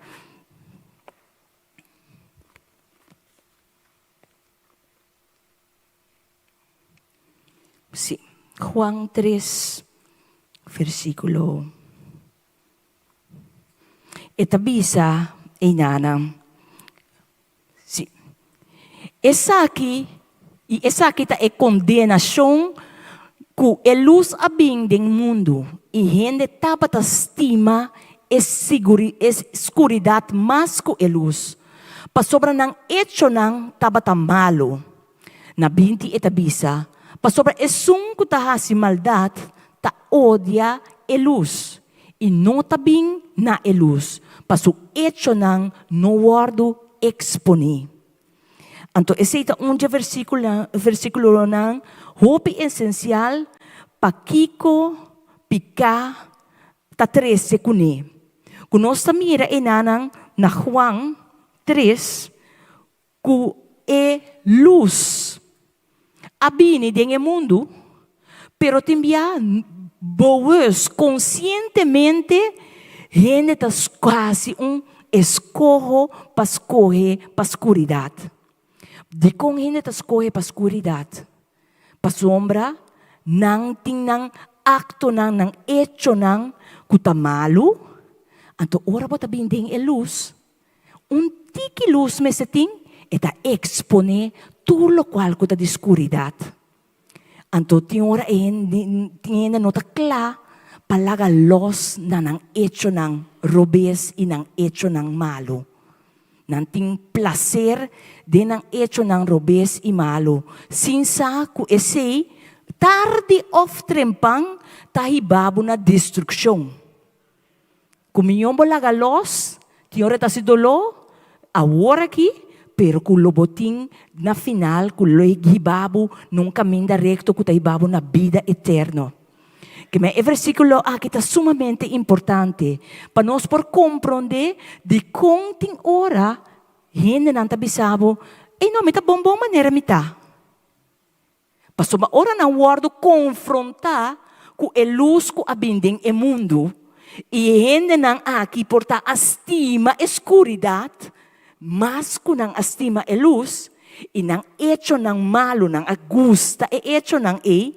Sí, Juan 3, versículo. E ta bisa einanan. Sí. Esaki, i esaki ta e kondenashon ku e lus a bin den mundu, i hende tabata stima e e skuridat mas ku e lus, pasobra nan echonan tabata malu. Na 20 e ta bisa, Pasobra esun ku ta hasi maldat ta odia e lus i no ta bin na e lus, pa su echonan no wòrdu eksponí. Anto esei ta un dje versíkulonan hopi esensial pa kiko piká ta trese kuné. Ku nos ta mira enanan na Juan 3 Ku e lus a bini den e mundu, pero tin bia bewust, konsientemente, hende ta hasi un eskoho pa skohe pa skuridat. Dikon hende ta skohe pa skuridat? Pasobra nan tin nan aktonan, nan echonan ku ta malu, anto ora bo ta bini den e lus, Un tiki lus mester tin, e ta eksponé tur lokual ku ta di skuridat. Anto tin ora e hende tin hende no ta kla pa laga lòs na nan echonan robes i nan echonan malu. Nan tin plaser den nan echonan robes i malu, sin sa ku esei tardi òf trempan ta hiba bo na destrukshon. Ku mion bo laga los, tin ora ta hasi doló, awor aki, pero ku lo bo tin na final ku lo hiba bo na un kaminda rekto ku ta hiba bo na bida eterno. Kimen e versíkulo aki ta sumamente importante pa nos por komprondé dikon tin ora hendenan ta bisa bo, Ey no, mi ta bon bon manera mi ta. Pasobra ora nan wòrdu konfrontá ku e lus ku a bin den e mundu, i e hendenan aki por ta a stima e skuridat mas ku nan a stima e lus, i nan echonan malu, nan a gusta e echonan ei,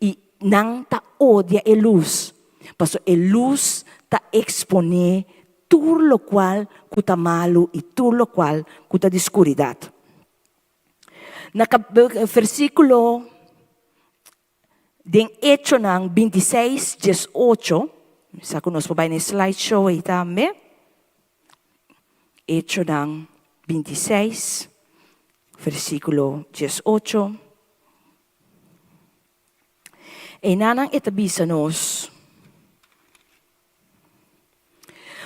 i nan ta odia e lus, pasobra e lus ta eksponé tur lokual ku ta malu i tur lokual ku ta di skuridat. Na versíkulo den Echonan 26, 18, sa ku nos por bai na e slideshow ei tambe. Echonan 26, versíkulo 18. Einanan e ta bisa nos.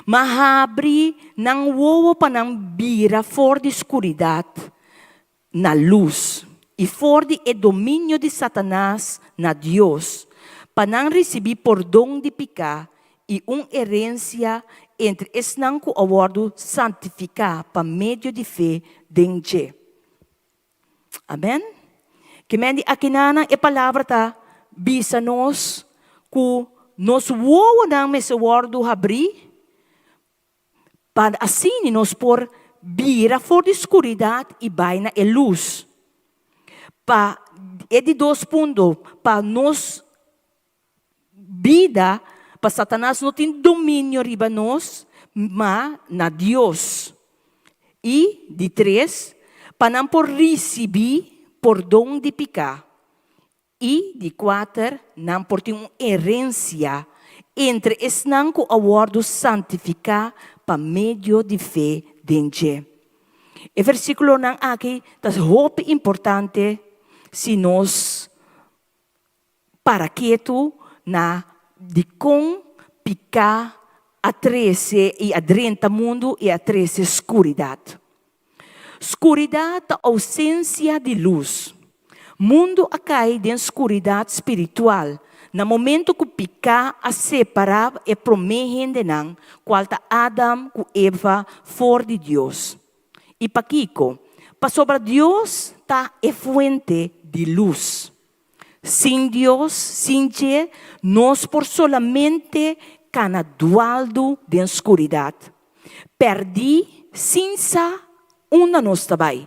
Ma habri nan wowo pa nan bira for di skuridat na lus i for di e dominio di Satanas na Dios, pa nan risibí pordon di piká i un erensia entre esnan ku a wòrdu santifiká pa medio di fe den dje. Amen. Ke men di akinanan e palabra ta bisa nos ku nos wowonan mester wòrdu habrí pa asina nos por bira for di skuridat i bai na e lus. Pa e di dos punto, pa nos bida, pa Satanas no tin dominio riba nos, ma na Dios. I, di tres, pa nan por risibí. pordon di piká. I, di kuater, nan por tin un herensia entre esnan ku a wòrdu santifiká pa medio di fe den dje. E versíkulonan aki ta hopi importante si nos para ketu na dikon piká a trese i a drenta mundu i a trese skuridat. Skuridat ta ousensia di lus. Mundu a kai den skuridat spiritual na momentu ku piká a separá e promé hendenan, kual ta Adam ku Eva, for di Dios. I pakiko? Pasobra Dios ta e fuente di lus. Sin Dios, sin dje, nos por solamente kana dualdu den skuridat, pèrdí sin sa unda nos ta bai.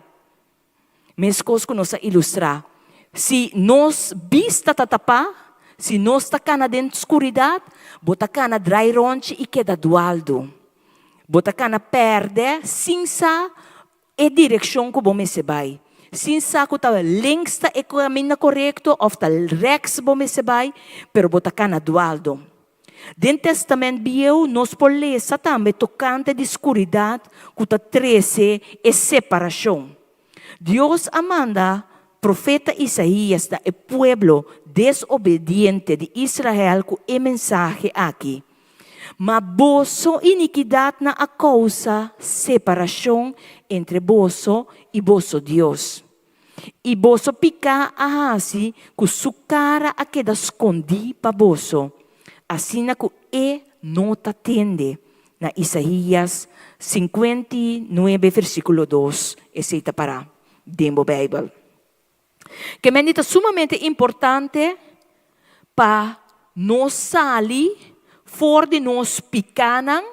Meskos ku nos a ilustrá, si nos bista ta tapá, si nos ta kana den skuridat, bo ta kana drai ròntji i keda dualdu. Bo ta kana pèrdè sin sa E direkshon ku bo mester bai. Sin sa ku ta links ta e kaminda korekto òf ta rèks bo mester bai, pero bo ta kana dualdo. Den Tèstamènt Bieu nos por lesa tambe tokante di skuridat ku ta trese e separashon. Dios a manda profeta Isaías na e pueblo desobediente di Israel ku e mensahe aki, Ma boso inikidatnan a kousa separashon entre boso i boso Dios, i boso piká a hasi ku su kara a keda skondí pa boso, asina ku e no ta tende. Na Isaías 59 versíkulo 2 esei ta pará den bo Beibel. Ke mende ta sumamente importante pa nos sali for di nos pikánan,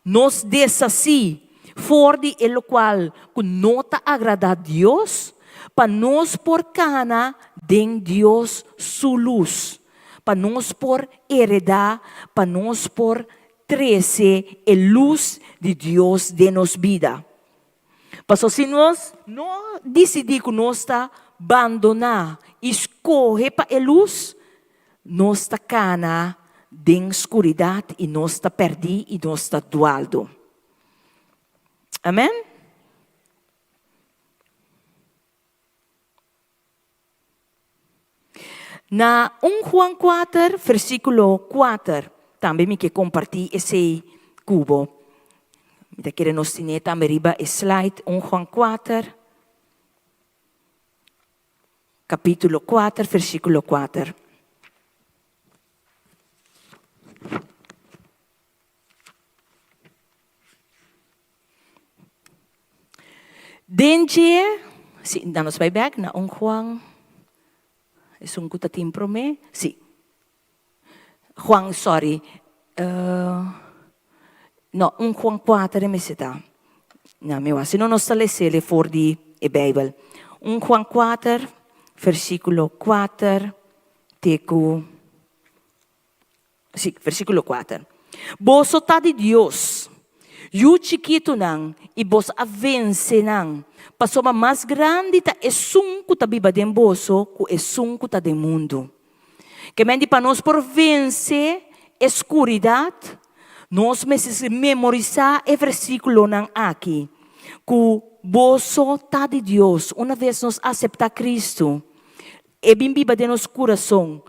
nos deshasí for di e lokual ku no ta agradá Dios, pa nos por kana den Dios su lus, pa nos por heredá, pa nos por trese e lus di Dios den nos bida. Pasobra si nos no disidí ku nos ta bandoná i skohe pa e lus, nos ta kana den skuridat i nos ta pèrdí i nos ta dualdu. Amèn? Na un Juan kuater, versíkulo kuater, tambe mi ke kompartí esei ku bo. Mi ta kere nos tine tambe riba e slide, un Juan kuater, kapítulo kuater, versíkulo kuater. Den dje, si, dan nos bai bek na un Juan, esun ku ta tin promé, si, Juan, sorry, no, un Juan kuater e mester ta, na mi wak, si no nos ta les'el for di e Beibel. Un Juan kuater, versíkulo kuater te ku. Sí, versíkulo kuater. Boso ta di Dios, yu chikitunan, i boso a vense nan, pasobra mas grandi ta esun ku ta biba den boso ku esun ku ta den mundu. Ke men di pa nos por vense e skuridat, nos mester memorisá e versíkulonan aki, ku boso ta di Dios. Una ves nos aseptá Kristu, e bin biba den nos kurason.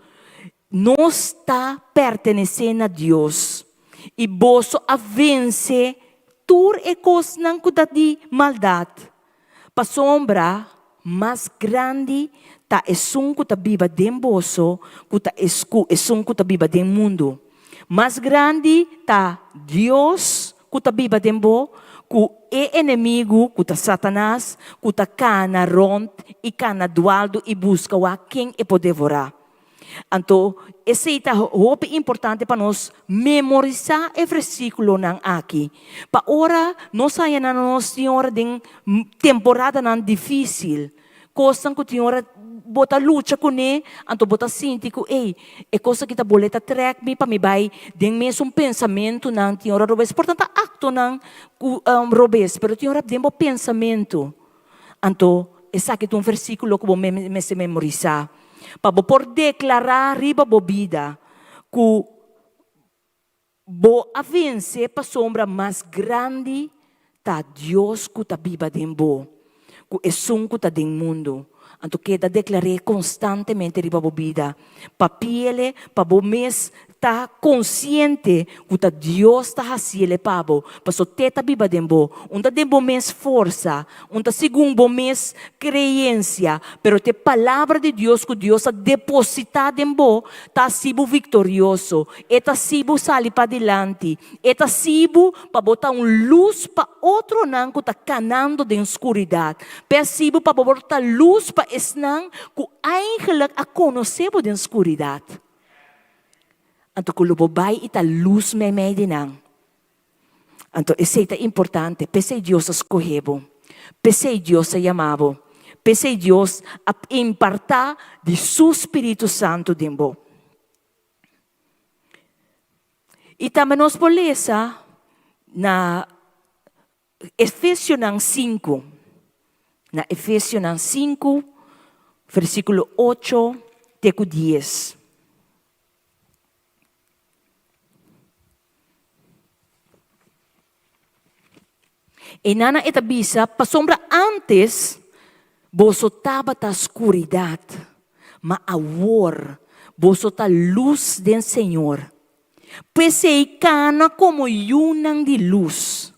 Nos ta pertenesé na Dios, i boso a vense tur e kosnan ku ta di maldat, pasobra mas grandi ta esun ku ta biba den boso ku ta ku esun ku ta biba den mundu. Mas grandi ta Dios ku ta biba den bo ku e enemigu ku ta Satanas ku ta kana rònt i kana dualdu i buska wak ken e por devorá. Anto, esei ta hopi importante pa nos memorisá e versíkulonan aki, pa ora nos haña na nos tin ora den temporadanan difísil, kosnan ku tin ora bo ta lucha kuné, anto bo ta sinti ku, ey, e kos aki ta bole ta trèk mi pa mi bai den mesun pensamentunan tin ora robes. Por tanto aktonan ku robes, pero tin ora den bo pensamentu. Anto. Esaki ta un versíkulo ku bo mester memorisá pa bo por deklará riba bo bida ku bo a vense pasobra mas grandi ta Dios ku ta biba den bo ku esun ku ta den mundu. Anto keda deklar'é konstantemente riba bo bida. Papi'el pa bo mes ta konsiente ku ta Dios ta hasiel pa bo, paso t'e ta biba den bo. Un ta den bo mes forsa, un ta segun bo mes kreensia, pero t'e Palabra di Dios ku Dios a depositá den bo ta hasi bo viktorioso, e ta hasi bo sali padilanti, e ta hasi bo pa bo ta un lus pa otronan ku ta kanando den skuridat, p'e hasi bo pa bo por ta lus pa esnan ku Eigenlijk a konosé bo den skuridat. Anto ku lo bo bai i ta lus meimei di nan. Anto esei ta importante, p'esei Dios a skohe bo, p'esei Dios a yama bo, p'esei Dios a impartá di su spiritu santu den bo. I tambe nos por lesa na Efesionan sinku, Na Efesionan sinku, versíkulo ocho te ku dies. Einan e ta bisa, Pasobra ántes boso tabata skuridat, ma awor boso ta lus den Señor. P'esei kana komo yunan di lus,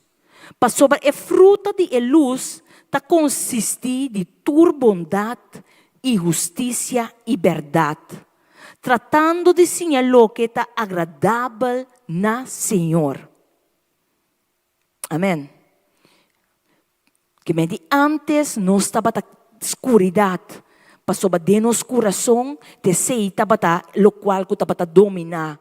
pasobra e fruta di e lus ta konsistí di tur bondat i hustisia i bèrdat, tratando di siña loke ta agradabel na Señor. Amèn. Ke men di ántes nos tabata skuridat, pasobra den nos kurason t'esei tabata lokual ku tabata dominá.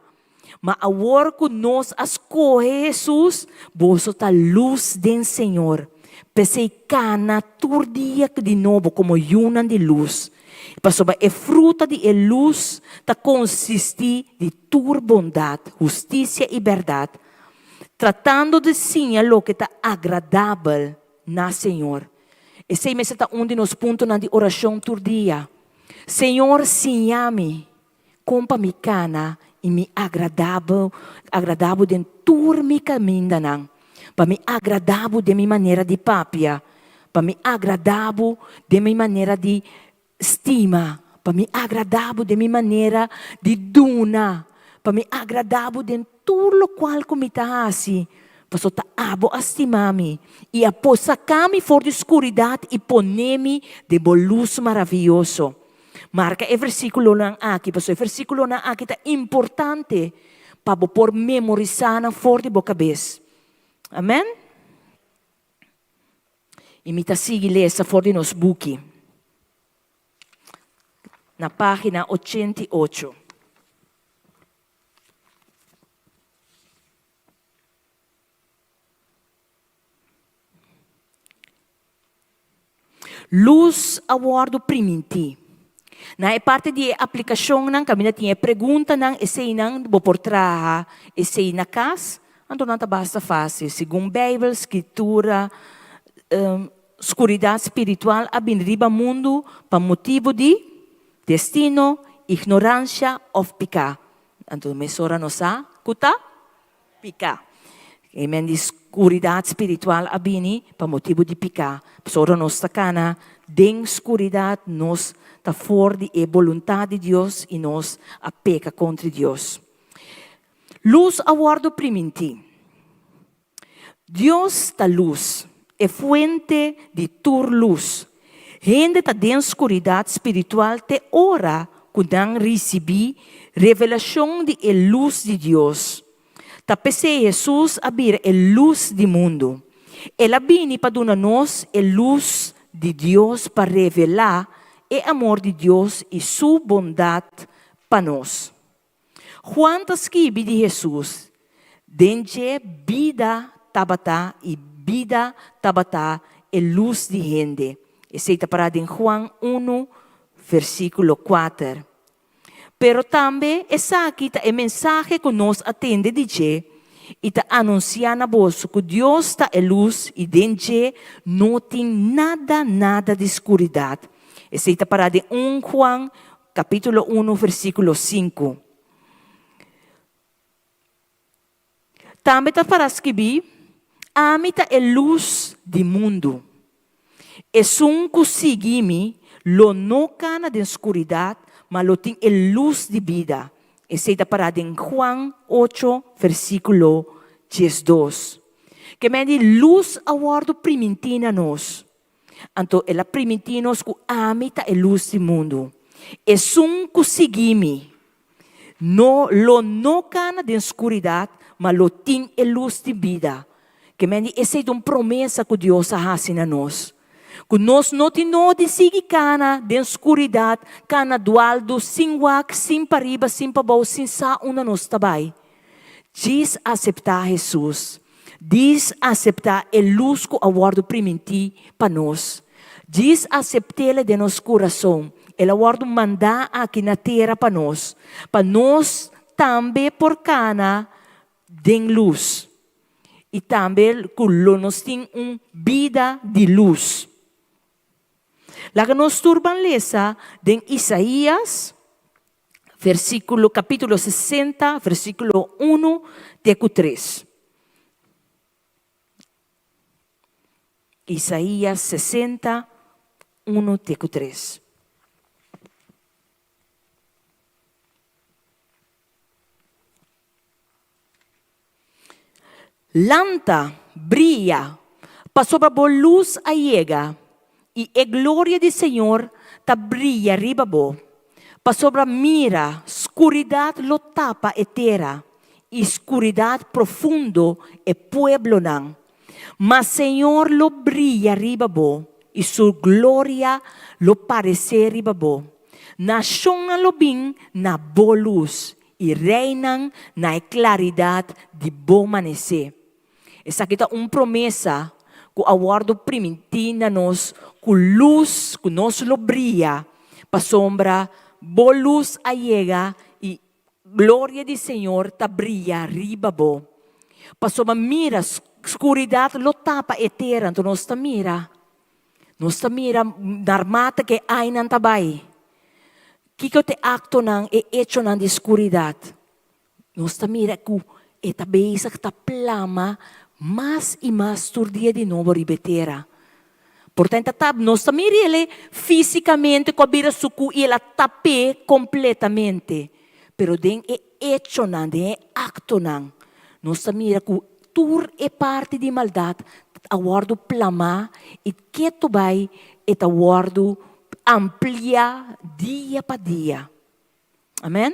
Ma awor ku nos a skohe Hesus, boso ta lus den Señor. P'esei kana tur dia di nobo komo yunan di lus, pasobra e fruta di e lus ta konsistí di tur bondat, hustisia i bèrdat. Tratando di siña loke ta agradabel na Señor. Esei mester ta un di nos puntonan di orashon tur dia. Señor, siña mi kon pa mi kana i mi agradabel, agradá Bo den tur mi kamindanan, pa mi agradá Bo den mi manera di papia, pa mi agradá Bo den mi manera di Stima, pa mi agradá bo den mi manera di duna, pa mi agradá bo den tur lokual ku mi ta hasi, pasobra ta abo a stima mi i a por saka mi for di skuridat i pone mi den bo lus maravioso. Marka e versíkulonan aki, pasobra e versíkulonan aki ta importante pa bo por memorisá nan for di bo kabes. Amèn? I mi ta sigui lesa for di nos buki na página 88. Lus a wòrdu primintí. Na e parti di e aplikashonnan kaminda tin e preguntanan, eseinan bo por traha esei na kas, anto nan ta basta fásil. Segun Beibel, Skritura, skuridat spiritual a bini riba mundu pa motibu di destino, ignoransia òf piká. Anto mesora nos sa ku ta Piká. E men di skuridat spiritual a bini pa motibu di piká. Pasobra nos ta kana den skuridat, nos ta for di e boluntat di Dios i nos a peka kontra Dios. Lus a wòrdu primintí. Dios ta lus, e fuente di tur lus. Hende ta den skuridat spiritual te ora ku nan risibí revelashon di e lus di Dios. Ta p'esei Hesus a bira e lus di mundu. El a bini pa duna nos e lus di Dios pa revelá e amor di Dios i su bondat pa nos. Juan ta skibi di Hesus, Den dje bida tabata i bida tabata e lus di hende. Esei ta pará den Juan unu versíkulo kuater. Pero tambe esaki ta e mensahe ku nos a tende di dje. i ta anunsiá na boso ku Dios ta e lus i den dje no tin nada nada di skuridat. Esei ta pará den un Juan kapítulo unu versíkulo sinku. Tambe ta pará skibí, Ami ta e lus di mundu. Esun ku sigui mi lo no kana den skuridat, ma lo tin e lus di bida. Esei ta pará den Juan ocho versíkulo diesdos. Ke men di lus a wòrdu primintí na nos. Anto el a primintí nos ku ami ta e lus di mundu. Esun ku sigui mi no lo no kana den skuridat, ma lo tin e lus di bida. Ke men di esei ta un promesa ku Dios a hasi na nos. Ku nos no tin no di sigui kana den skuridat, kana dualdu, sin wak, sin pariba, sin pabou, sin sa unda nos ta bai. Djis aseptá Hesus. Djis aseptá e lus ku a wòrdu primintí pa nos. Djis asept'El den nos kurason. El a wòrdu mandá aki na tera pa nos, pa nos tambe por kana den lus i tambe ku lo nos tin un bida di lus. Laga nos tur ban lesa den Isaías versíkulo kapítulo sesenta versíkulo unu te ku tres. Isaías sesenta unu te ku tres. Lanta, bria, pasobra bo lus a yega, i e gloria di Señor ta bria riba bo. Pasobra mira, skuridat lo tapa e tera, i skuridat profundo e pueblonan. Ma Señor lo bria riba bo, i su gloria lo paresé riba bo. Nashonnan lo bin na bo lus, I reinan na e klaridat di bo manesé. Esaki ta un promesa ku a wòrdu primintí na nos ku lus ku nos lo bria, pasobra bo lus a yega i gloria di Señor ta bria riba bo. Pasobra mira, skuridat lo tapa e tera, anto nos ta mira, nos ta mira narmata ku e ainan ta bai. Kiko ta e aktonan, e echonan di skuridat? Nos ta mira ku e ta bezig ta plama mas i mas tur dia di nobo riba e tera. Por tanto, ta nos ta mira el físikamente ku a bira sukú i el a tap'é kompletamente. Pero den e echonan, den e aktonan, nos ta mira ku tur e parti di maldat a wòrdu plamá i ketu bai e ta wòrdu amplia dia pa dia. Amen.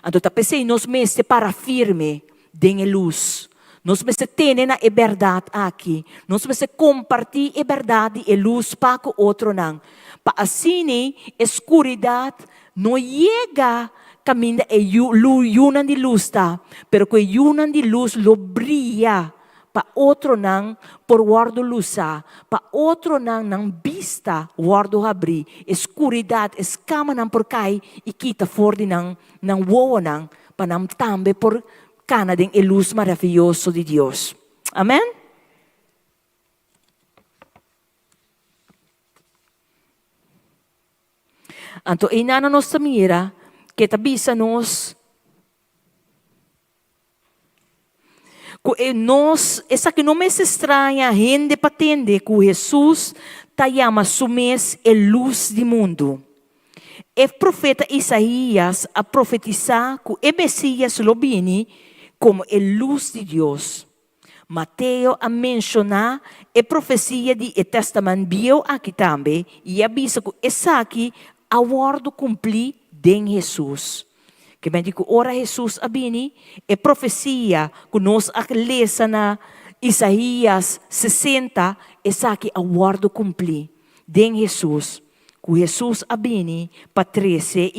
Anto ta p'esei nos mester para firme den e lus. Nos mester tene na e bèrdat aki. Nos mester kompartí e bèrdat di e lus pa ku otronan, pa asina e skuridat no yega kaminda e yunan di lus ta, pero ku e yunan di lus lo bria pa otronan por wòrdu lusá, pa otronan nan bista wòrdu habrí, e skuridat, e skamanan por kai i kita for di nan nan wowonan, pa nan tambe por kana den e lus maravioso di Dios. Amèn. Anto einan nos ta mira ke ta bisa nos Ku e nos, esaki no mester straña hende pa tende ku Hesus ta yama su mes e lus di mundu. E profeta Isaías a profetisá ku e Mesías lo bini komo e lus di Dios. Mateo a menshoná e profesia di e Tèstamènt Bieu aki tambe i a bisa ku esaki a wòrdu kumplí den Hesus. Ke men di ku ora Hesus a bini, e profesia ku nos a lesa na Isaías sesenta, esaki a wòrdu kumplí den Hesus, ku Hesus a bini pa trese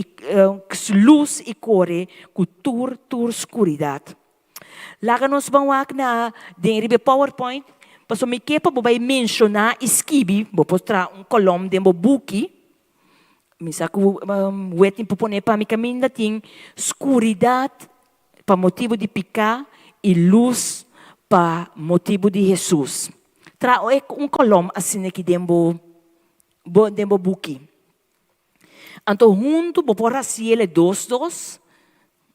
lus i kore ku tur tur skuridat. Laga nos ban wak na den riba e powerpoint, pasobra mi ke pa bo bai menshoná i skibi, bo por traha un kolòm den bo buki, Mi sa ku wet tin por pone pa mi kaminda tin skuridat pa motibu di piká. i lus pa motibu di Hesus. Traha un kolòm asina aki den bo den bo buki. Anto huntu bo por hasiel e dos dos,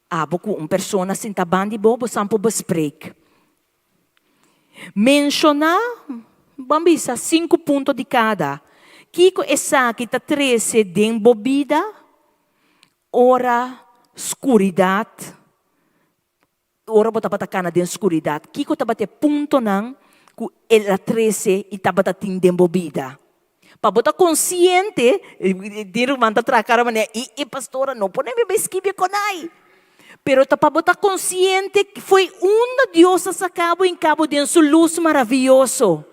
abo ku un persona sinta banda di bo, bo san por bespreek. Menshoná, ban bisa, sinku punto di kada. Kiko esaki ta trese den bo bida ora skuridat, ora bo tabata kana den skuridat? Kiko tabata e puntonan ku el a trese i tabata tin den bo bida? Pa bo ta konsiente, tin ruman ta traha kara manera, i e pastora no pone mi bai skibi konai. Pero ta pa bo ta konsiente fo'i unda Dios a saka bo hinka bo den su lus maravioso.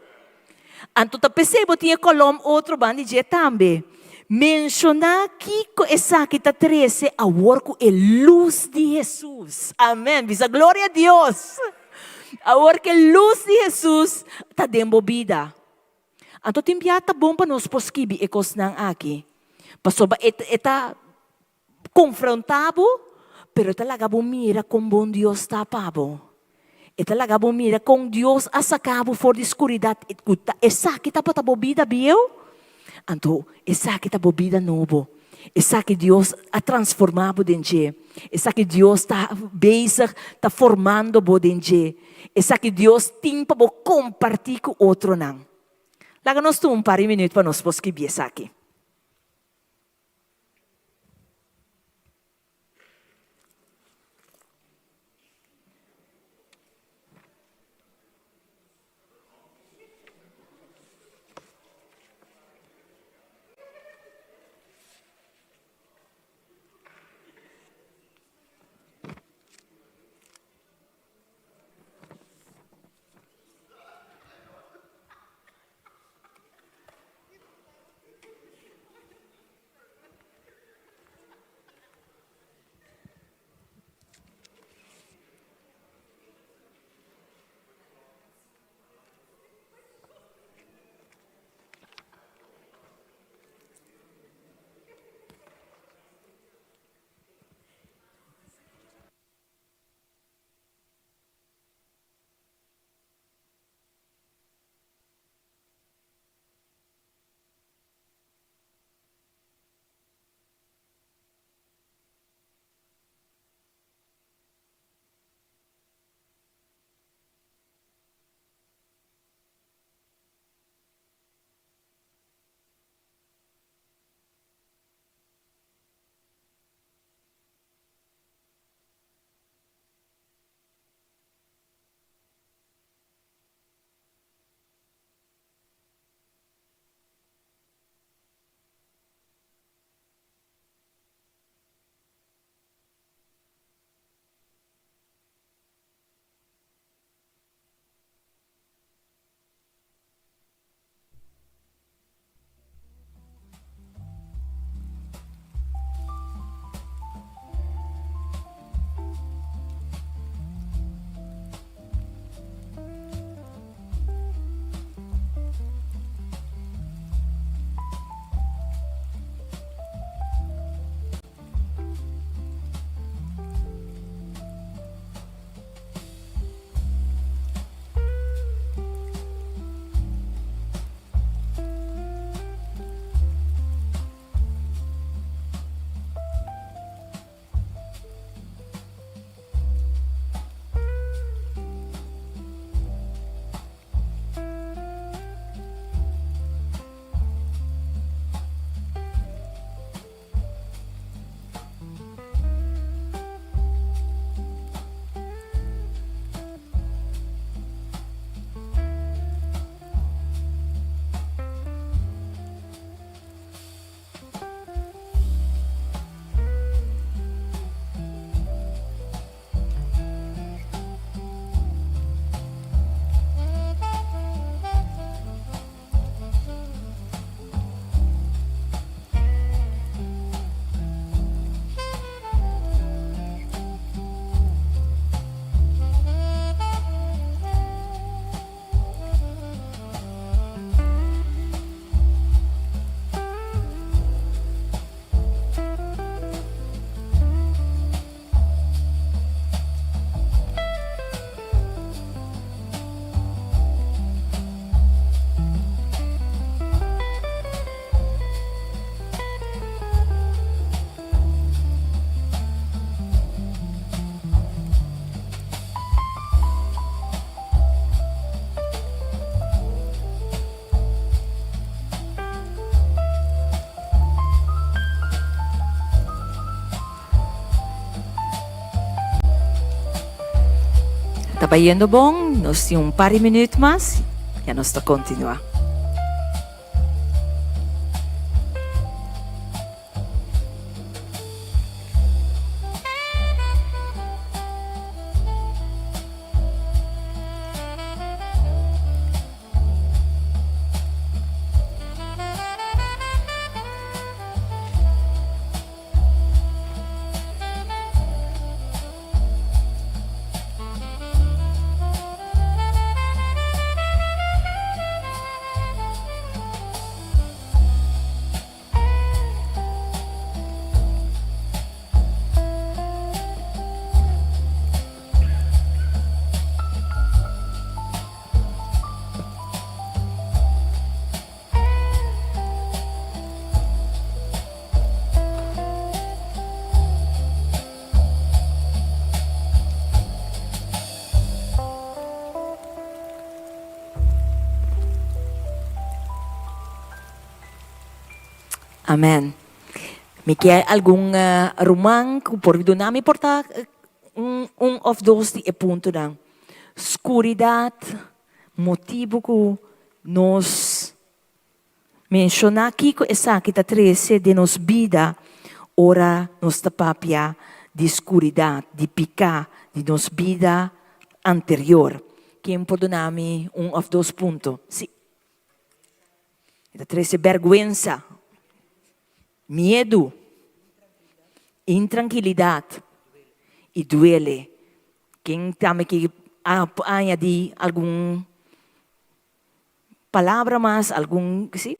Anto ta p'esei bo tin e kolòm otro banda di dje tambe. Menshoná kiko esaki ta trese awor ku e lus di Hesus. Amèn. Bisa gloria a Dios! Awor ku e lus di Hesus ta den bo bida. Anto tin bia ta bon pa nos por skibi e kosnan aki, pasobra e ta Konfrontá bo, pero e ta laga bo mira kon bon Dios ta pa bo. E ta laga bo mira kon Dios a saka bo for di skuridat ku ta esaki tabata bo bida bieu, anto esaki ta bo bida nobo. Esaki Dios a transformá bo den dje. Esaki Dios ta bezig ta formando bo den dje. Esaki Dios tin pa bo kompartí ku otronan. Laga nos tuma un par di minüt pa nos por skibí esaki. bayendo bon, nos tin un par di minuut mas, ya nos ta continua. Amen. Mi kier algun ruman ku por duna mi por ta un un of dos di e puntonan. Skuridat, motibu ku nos Menshoná kiko esaki ta trese den nos bida ora nos ta papia di skuridat, di piká, di nos bida anterior. Ken por duna mi un òf dos punto? Sí. E ta trese bèrgwensa, miedu, intrankilidat i duele. Ken tambe ke a añadí algun Palabra mas algun si?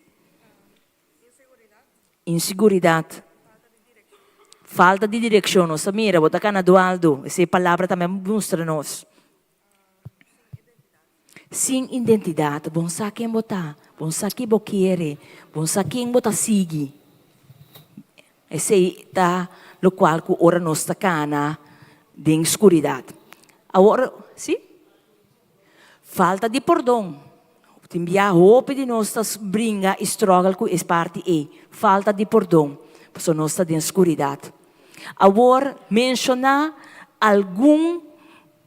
Inseguridad. Falta di direccion. Nos ta mira, bo ta cana dualdo. Esey palabra tambe a mustra nos. Sin identidad. Bo no sa ken bo ta. Bo no sa ki bo kere. Bo no sa ken bo ta sigui. Esey ta locual cu ora nos ta cana den scuridad. Awor, si? Falta di pordon. Tin bia hopi di nos ta bringa i struggle ku es parti ei, falta di pordon, pasobra nos ta den skuridat. Awor menshoná algun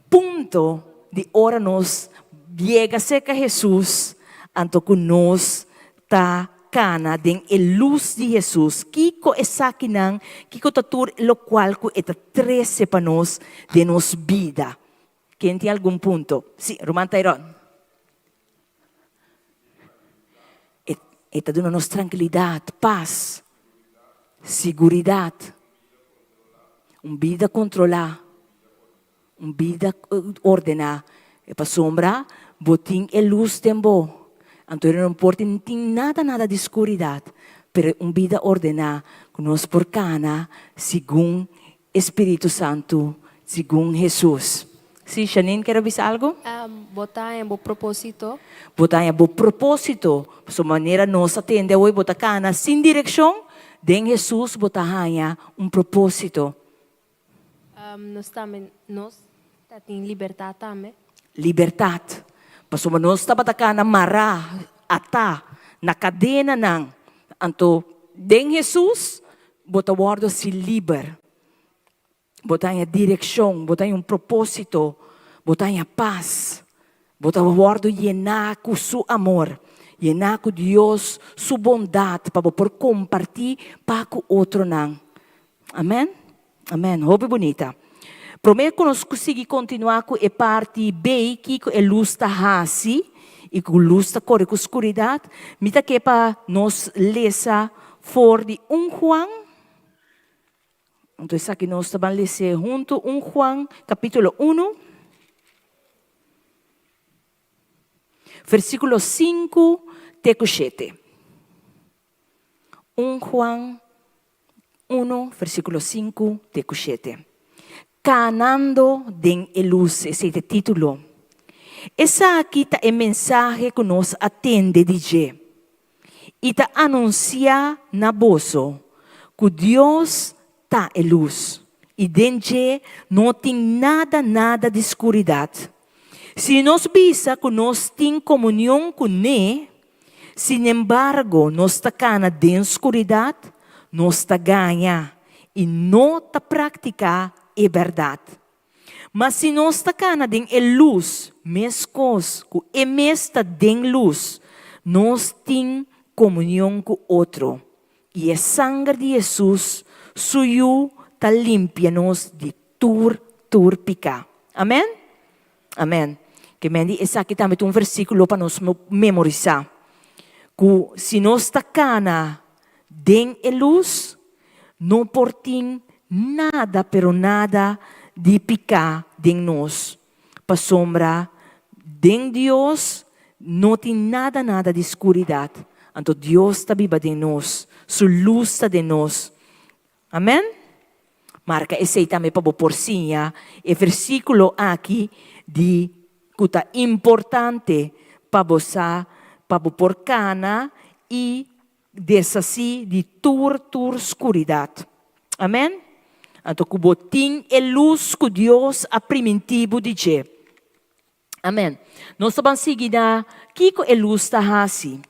punto di ora nos yega serka Hesus anto ku nos ta kana den e lus di Hesus. Kiko esakinan, kiko ta tur lokual ku e ta trese pa nos den nos bida? Ken tin algun punto? Sí, ruman Tyrone. E, e ta duna nos trankilidat, pas, siguridat, un bida kontrolá, un bida ordená. E pasobra bo tin e lus den bo, anto e no por tin tin nada nada di skuridat, pero un bida ordená ku nos por kana segun E Spiritu Santu segun Hesus. Sí, Janine ker a bisa algu?
Bo ta haña bo propósito.
Bo ta haña bo propósito. Pasobra manera nos a tende awor bo ta kana sin direkshon, den Hesus bo ta haña un propósito.
Nos tambe nos ta tin libertat tambe.
Libertat. Pasobra nos tabata kana mará, atá, na kadenanan. Anto den Hesus Bo ta wòrdu hasi liber. Bo ta haña direkshon, bo ta haña un propósito, bo ta haña pas. Bo ta wòrdu yená ku Su amor, yená ku Dios su bondat pa bo por kompartí pa ku otronan. Amèn? Amèn. Hopi bunita. Promé ku nos sigui kontinuá ku e parti B, kiko e lus ta hasi i ku lus ta kore ku skuridat, mi ta ke pa nos lesa for di un Juan. Anto esaki nos ta ban les'é huntu, un Juan kapítulo unu, versíkulo sinku te ku shete. Un Juan unu, versíkulo sinku te ku shete. Kanando den e lus, esei ta e título. Esaki ta e mensahe ku nos a tende di dje i ta anunsiá na boso, ku Dios ta e lus i den dje no tin nada nada di skuridat. Si nos bisa ku nos tin komunion kuné, Sinembargo, nos ta kana den skuridat, nos ta gaña i no ta praktiká e bèrdat. Ma si nos ta kana den e lus, meskos ku e mes ta den lus, nos tin komunion ku otro, i e sanger di Hesus, su Yu, ta limpia nos di tur tur piká. Amèn? Amèn. Ke men di esaki tambe ta un versíkulo pa nos memorisá, ku si nos ta kana den e lus, no por tin nada pero nada di piká den nos, pasobra den Dios no tin nada nada di skuridat. Anto Dios ta biba den nos, su lus ta den nos. Amèn? Marka esei tambe pa bo por siña e versíkulo aki di ku ta importante pa bo sa pa bo por kana i deshasí di tur tur skuridat. Amèn? Anto ku bo tin e lus ku Dios a primintí bo di dje. Amèn. Nos ta ban sigui na kiko e lus ta hasi.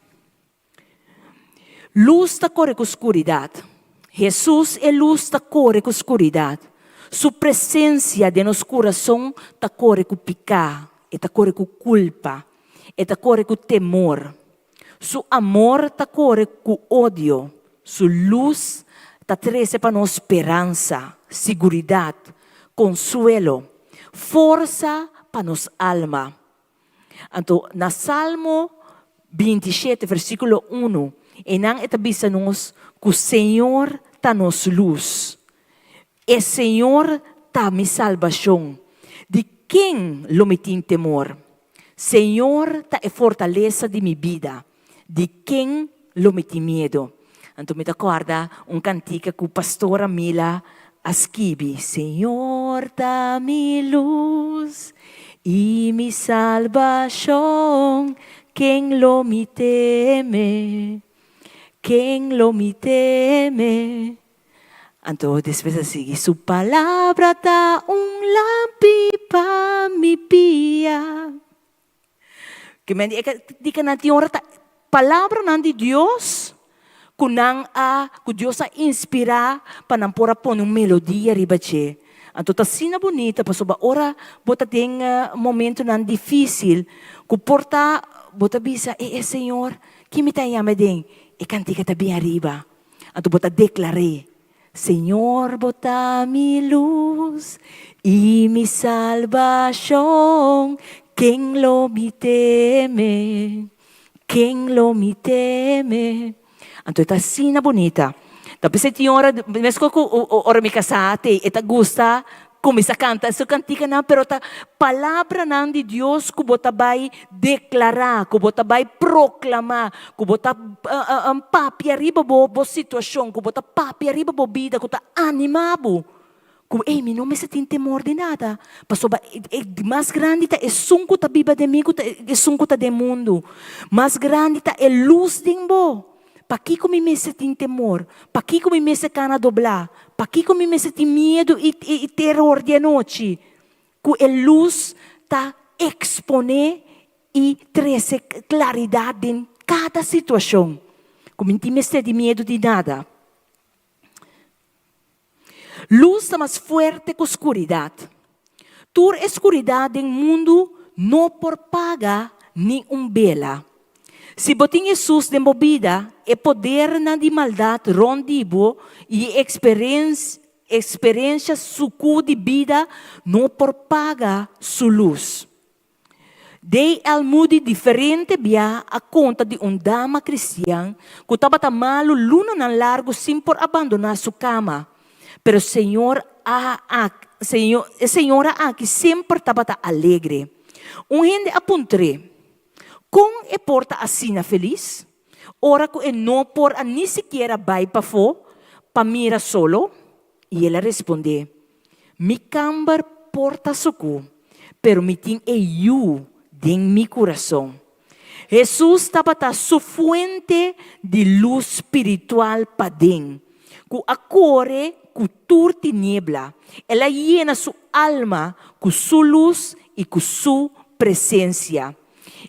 Lus ta kore ku skuridat. Hesus e lus ta kore ku skuridat. Su presensia den nos kurason ta kore ku piká, e ta kore ku kulpa, e ta kore ku temor. Su amor ta kore ku odio. Su lus ta trese pa nos speransa, siguridat, konsuelo, forsa pa nos alma. Anto na Salmo 27 versíkulo 1, einan e ta bisa nos ku Señor ta nos lus. E Señor ta mi salbashon, di ken lo mi tin temor? Señor ta e fortalesa di mi bida, di ken lo mi tin miedu? Anto mi ta kòrda un kantika ku Pastora Mila a skibi, Señor ta mi lus i mi salbashon, ken lo mi teme? Ken lo mi teme? Anto despues a sigui, Su palabra ta un lampi pa mi pia. Ke men di e di ke nan tin ora ta palabranan di Dios ku nan a ku Dios a inspirá pa nan por a pone un melodia riba dje. Anto ta asina bunita pasobra ora bo ta den momentonan difísil ku por ta bo ta bisa, E e Señor, ki mi ta yama den? E kantika ta bin ariba. Anto bo ta deklar'é, Señor, bo ta mi lus i mi salbashon, ken lo mi teme? Ken lo mi teme? Anto e ta asina bunita. Ta p'esei tin ora, meskos ku ora mi kasá te, e ta gusta Kuminsá kanta su kantikanan, pero ta palabranan di Dios ku bo ta bai deklará, ku bo ta bai proklamá, ku bo ta papia riba bo bo situashon, ku bo ta papia riba bo bida, ku ta animá bo, ku ey mi no mester tin temor di nada, pasobra e mas grandi ta esun ku ta biba den mi ku ta esun ku ta den mundu. Mas grandi ta e lus den bo. Pakiko mi mester tin temor? Pakiko mi mester kana doblá? Pakiko mi mester tin miedu i i teror di anochi? Ku e lus ta eksponé i trese klaridat den kada situashon. Ku mi no tin mester di miedu di nada. Lus ta mas fuerte ku skuridat. Tur e skuridat den mundu no por paga ni un bela. Si bo tin Hesus den bo bida, e podernan di maldat rònt di bo i e eksperensha sukú di bida no por paga su lus. DL. Moody diferente bia a konta di un dama kristian ku tabata malu lunanan largu sin por a bandoná su kama. Pero señor a e señora aki semper tabata alegre. Un hende a puntr'é, Kon e por ta asina felis ora ku e no por a ni sikiera bai pafó pa mira solo? I el a respondé, Mi kamber por ta sukú, pero mi tin e Yu den mi kurason. Hesus tabata su fuente di lus spiritual paden, ku a kore ku tur tiniebla. El a yena su alma ku su lus i ku su presensia.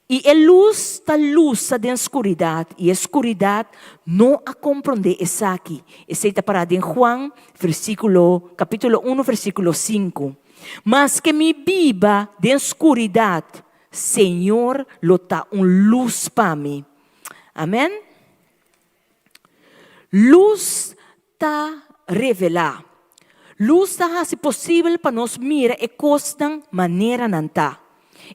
I e lus ta lusa den skuridat, i e skuridat no a komprondé esaki. Esei ta pará den Juan, versíkulo, kapítulo unu, versíkulo sinku. Maske mi biba den skuridat, Señor lo ta un lus pa mi. Amen. Lus ta revelá. Lus ta hasi posibel pa nos mira e kosnan manera nan ta.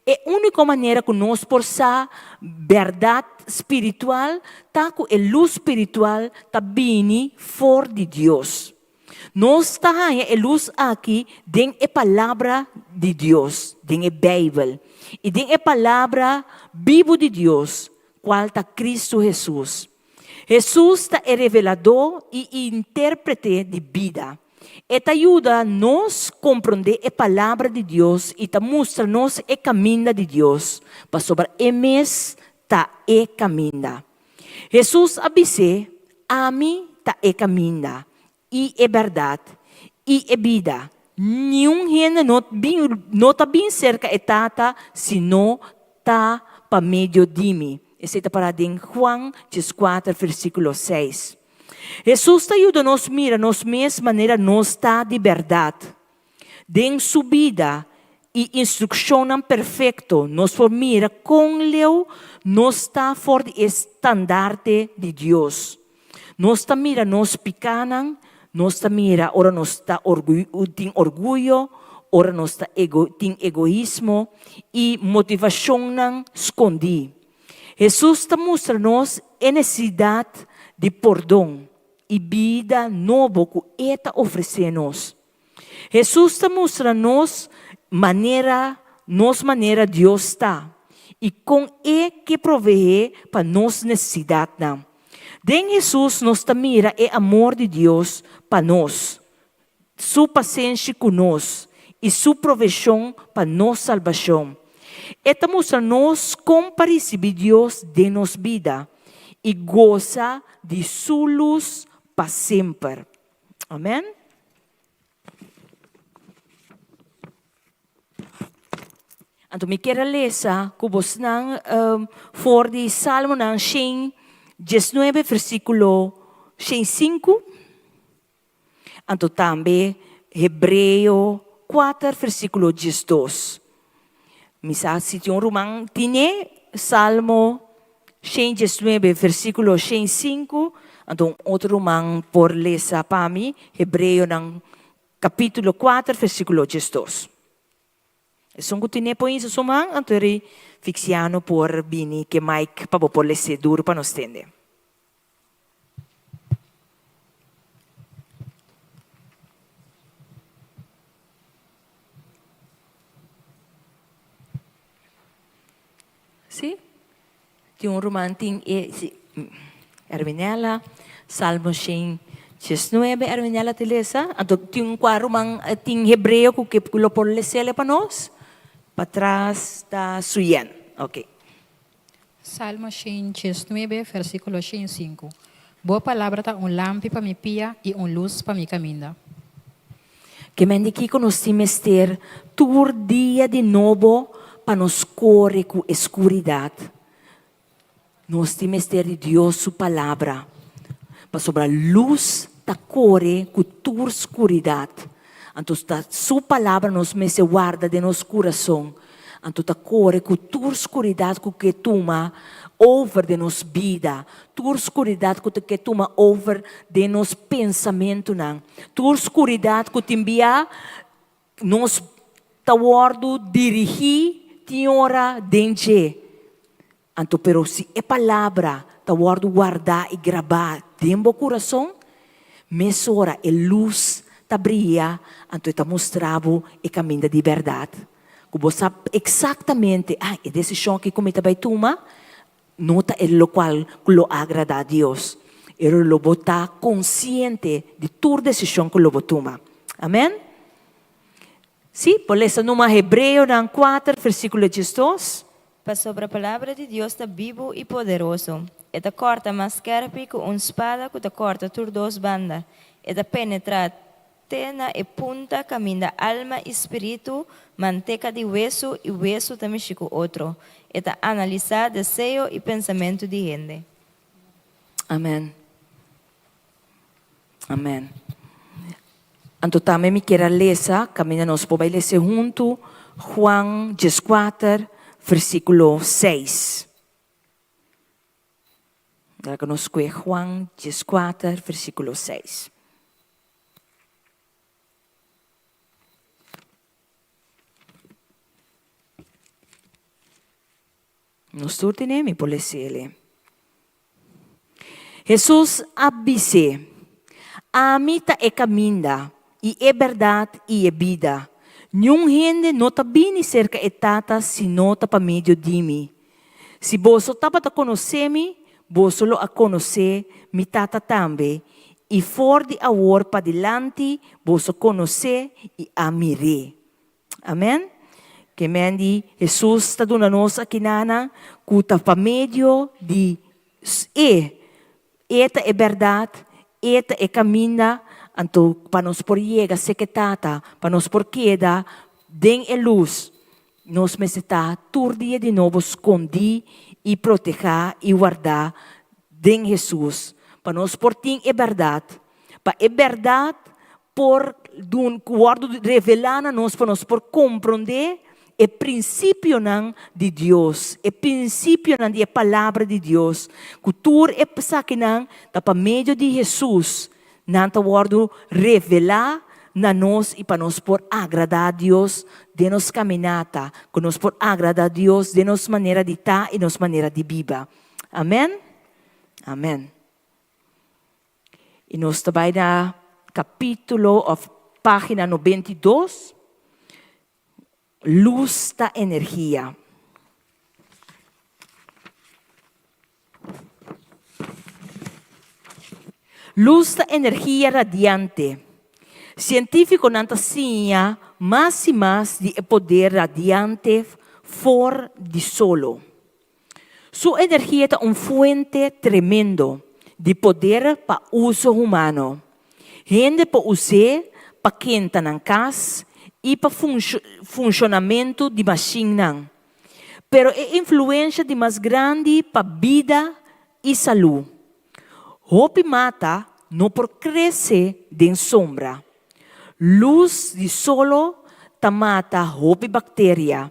E úniko manera ku nos por sa bèrdat spiritual ta ku e lus spiritual ta bini for di Dios. Nos ta haña e lus aki den e Palabra di Dios, den e Beibel, i den e Palabra bibu di Dios, kual ta Kristu Hesus. Hesus ta e reveladó i intérprete di bida. E ta yuda nos komprondé e Palabra di Dios i ta mustra nos e kaminda di Dios, pasobra e mes ta e kaminda. Hesus a bis'é, Ami ta e kaminda, i e bèrdat, i e bida. Niun hende no bin no ta bin serka e Tata si no ta pa medio di mi. Esei ta pará den Juan dieskuater versíkulo seis. Hesus ta yuda nos mira nos mes manera nos ta di bèrdat. Den su bida i instrukshonnan perfekto nos por mira kon leu nos ta for di e standarte di Dios. Nos ta mira nos pikánan, nos ta mira ora nos ta tin orguyo, ora nos ta tin egoismo i motivashonnan skondí. Hesus ta mustra nos e nesesidat di pordon i bida nobo ku e ta ofresé nos. Hesus ta mustra nos manera nos manera Dios ta i kon e ke proveé pa nos nesesidatnan. Den Hesus nos ta mira e amor di Dios pa nos, Su pasenshi ku nos i Su proveshon pa nos salbashon. E ta mustra nos kon pa risibí Dios den nos bida i gosa di Su lus pa semper. Amen. Anto mi kier a lesa ku bosnan for di Salmonan shen diesnuebe versíkulo shen sinku, anto tambe Hebreo kuater versíkulo diesdos. Mi sa si tin un ruman tine Salmo 119 versíkulo 105, anto un otro ruman por lesa pa mi Hebreonan kapítulo 4 versíkulo 12. Esun ku tine por hinsa su man, anto e Fixiano por bini ke mic pa bo por les'é duru pa nos tende. Sí? Tin un ruman tin e, sí, Erwinella, Salmo 119, Erwinella te lesa. Anto tin un kua ruman tin hebreo ku ke lo por lesele pa nos? Patras ta Suyen. Ok.
Salmo 119, versíkulo 105. Bo palabra ta un lampi pa mi pia i un lus pa mi kaminda.
Ke men di kiko nos tin mester tur dia di nobo pa nos kore ku e skuridat? Nos tin mester di Dios su Palabra, pasobra lus ta kore ku tur skuridat. Anto ta su Palabra nos mester warda den nos kurason. Anto ta kore ku tur skuridat ku ke tuma over den nos bida, tur skuridat ku ta ke tuma over den nos pensamentunan, tur skuridat ku tin bia nos ta wòrdu dirigí tin ora den dje. Anto pero si e palabra ta wòrdu wardá i grabá den bo kurason, mesora e lus ta bria, anto e ta mustra bo e kaminda di bèrdat. Ku bo sa eksaktamente, ah, e desishon aki ku mi ta bai tuma no ta e lokual ku lo agradá Dios. Pero lo bo ta konsiente di tur desishon ku lo bo tuma. Amèn? Sí, por lesa numa Hebreonan kuater, versíkulo diesdos.
Pasobra palabra di Dios ta bibu i poderoso. E ta kòrta mas skèrpi ku un spada ku ta kòrta tur dos banda. E ta penetrá te na e punta kaminda alma i spiritu, manteka di wesu i wesu ta mishi ku otro. E ta analisá deseo i pensamentu di hende.
Amèn. Amèn. Anto tambe mi kier a lesa, kaminda nos por bai lesa huntu, Juan dieskuater, versíkulo seis. Laga nos kue Juan dieskuater, versíkulo seis. Nos tur tene mi por lesele. Hesus a bis'é, Ami ta e kaminda i e bèrdat i e bida. Niun hende no ta bini serka e Tata si no ta pa medio di mi. Si boso tabata konosé mi, boso lo a konosé mi Tata tambe, i for di awor padilanti boso konosé i a mir'é. Amen. Ke men di Hesus ta duna nos akinana ku ta pa medio di E. E ta e bèrdat, E ta e kaminda, anto pa nos por yega seka e Tata, pa nos por keda den e lus, nos mester ta tur dia di nobo skondí i protehá i wardá den Hesus, pa nos por tin e bèrdat, pa e bèrdat por dun ku wòrdu revelá na nos pa nos por komprondé e prinsipionan di Dios, e prinsipionan di e Palabra di Dios, ku tur e esakinan ta pa medio di Hesus nan ta wòrdu revelá na nos i pa nos por agradá Dios den nos kaminata, ku nos por agradá Dios den nos manera di ta i nos manera di biba. Amèn? Amèn. I nos ta bai na kapítulo òf página 92, Lus ta energia. Lus ta energia radiante. Sientífikonan ta siña mas i mas di e poder radiante for di solo. Su energia ta un fuente tremendo di poder pa uso humano. Hende por us'é pa kenta nan kas i pa funshonamentu di mashinnan. Pero e influensha di mas grandi pa bida i salú. Hopi mata no por krese den sombra. Lus di solo ta mata hopi bakteria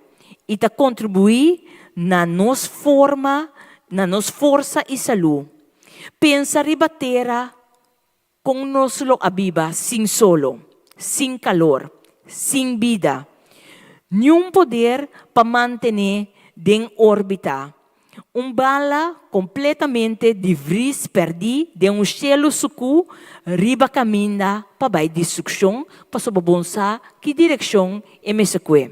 i ta kontribuí na nos forma, na nos forsa i salú. Pensa riba tera kon nos lo a biba sin solo, sin kalor, sin bida. Niun poder pa mantené den órbita. Un bala kompletamente di vris pèrdí den un shelu sukú riba kaminda pa bai destrukshon pasobra bon sa ki direkshon e mester kue.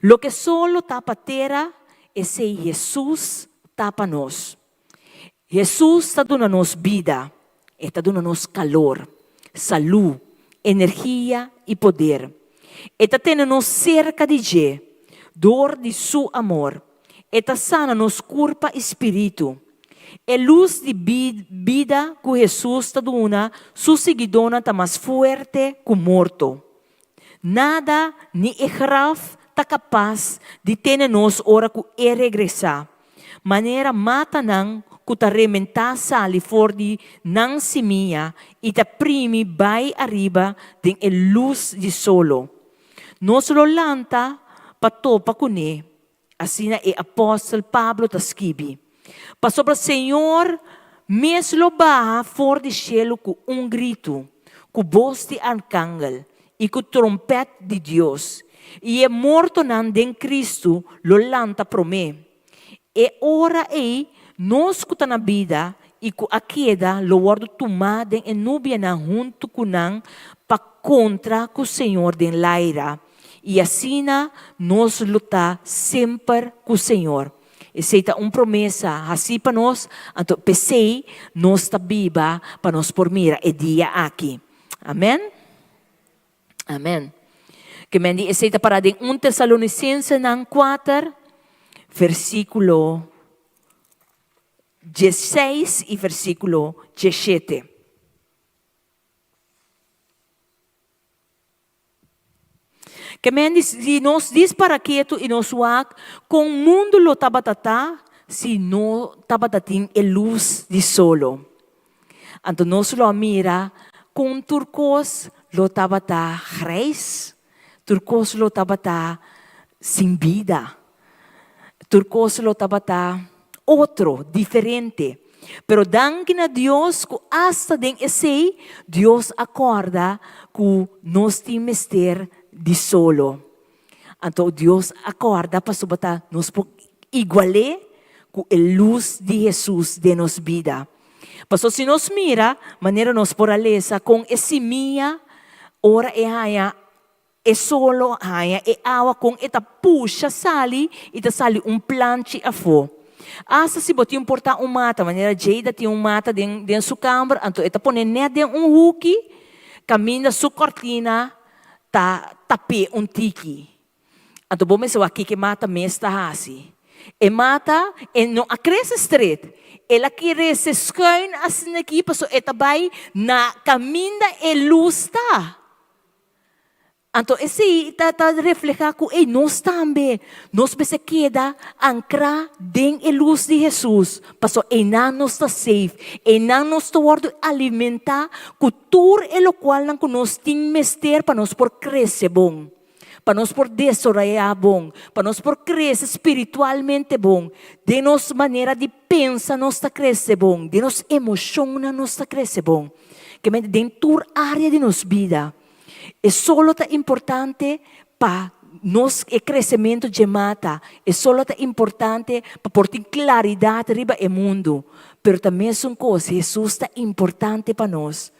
Loke solo ta pa tera, esei Hesus ta pa nos. Hesus ta duna nos bida, e ta duna nos kalor, salú, energia i poder. E ta tene nos serka di dje dor di su amor. E ta sana nos kurpa i spiritu. E lus di bida ku Hesus ta duna su siguidónan ta mas fuerte ku morto. Nada, ni e graf, ta kapas di tene nos ora ku e regresá. Manera matanan ku ta rementá sali for di nan simia i ta primi bai ariba den e lus di solo. Nos lo lanta pa topa kuné, asina e apòstel Pablo ta skibi. Pasobra Señor mes lo baha for di shelu ku un gritu, ku bos di arkangel i ku trompèt di Dios, i e mortonan den Kristu lo lanta promé. E ora ei nos ku ta na bida i ku a keda lo wòrdu tumá den e nubianan huntu ku nan pa kontra ku Señor den laira, i asina nos lo ta semper ku Señor. Esei ta un promesa hasí pa nos, anto p'esei nos ta biba pa nos por mira e dia aki. Amèn. Amèn. Ke men di esei ta pará den un Tesalonisensenan kuater, versíkulo diesseis i versíkulo diesshete. Ke men di si nos dis para ketu i nos wak kon mundu lo tabata ta si no tabata tin e lus di solo. Anto nos lo a mira kon tur kos. lo tabata grijs, tur kos lo tabata sin bida, tur kos lo tabata otro, diferente. Pero danki na Dios ku asta den esei Dios a kòrda ku nos tin mester di solo. Anto Dios a kòrda pasobra ta nos por igual'é ku e lus di Hesus den nos bida. Pasobra si nos mira manera nos por a lesa kon e simia ora e haña e solo, haña e awa kon e ta pusha sali i ta sali un planchi afó. Asta si bo tin por ta un mata, manera Jada tin un mata den den su kamber, anto e ta pone nèt den un huki kaminda su kòrtina ta tap'é un tiki. Anto bo mester wak kiko e mata mes ta hasi. E mata e no a krese stret, el a krese schuin asin'aki pasobra e ta bai na kaminda e lus ta. Anto esei ta ta reflehá ku ei nos tambe nos mester keda ankrá den e lus di Hesus, pasobra einan nos ta safe, einan nos ta wòrdu alimentá ku tur e lokualnan ku nos tin mester pa nos por krese bon, pa nos por desaroyá bon, pa nos por krese spiritualmente bon, den nos manera di pensa nos ta krese bon, den nos emoshonnan nos ta krese bon, ke mester den tur área di nos bida. E solo ta importante pa nos e kresementu dje mata, e solo ta importante pa por tin klaridat riba e mundu, pero ta mesun kos Hesus ta importante pa nos,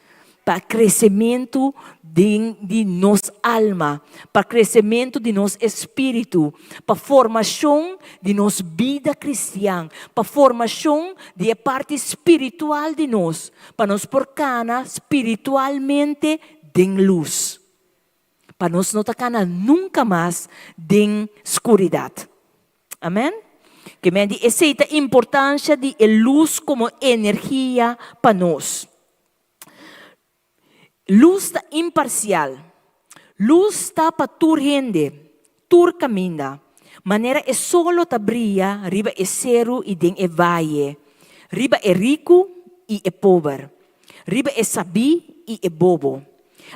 pa kresementu den di nos alma, pa kresementu di nos espiritu, pa formashon di nos bida kristian, pa formashon di e parti spiritual di nos, pa nos por kana spiritualmente den lus, pa nos no ta kana nunka mas den skuridat. Amen. Ke men di esei ta importansha di e lus komo energia pa nos. Lus ta imparsial. Lus ta pa tur hende, tur kaminda. Manera e solo ta bria riba e seru i den e vaye, riba e riku i e pober, riba e sabí i e bobo.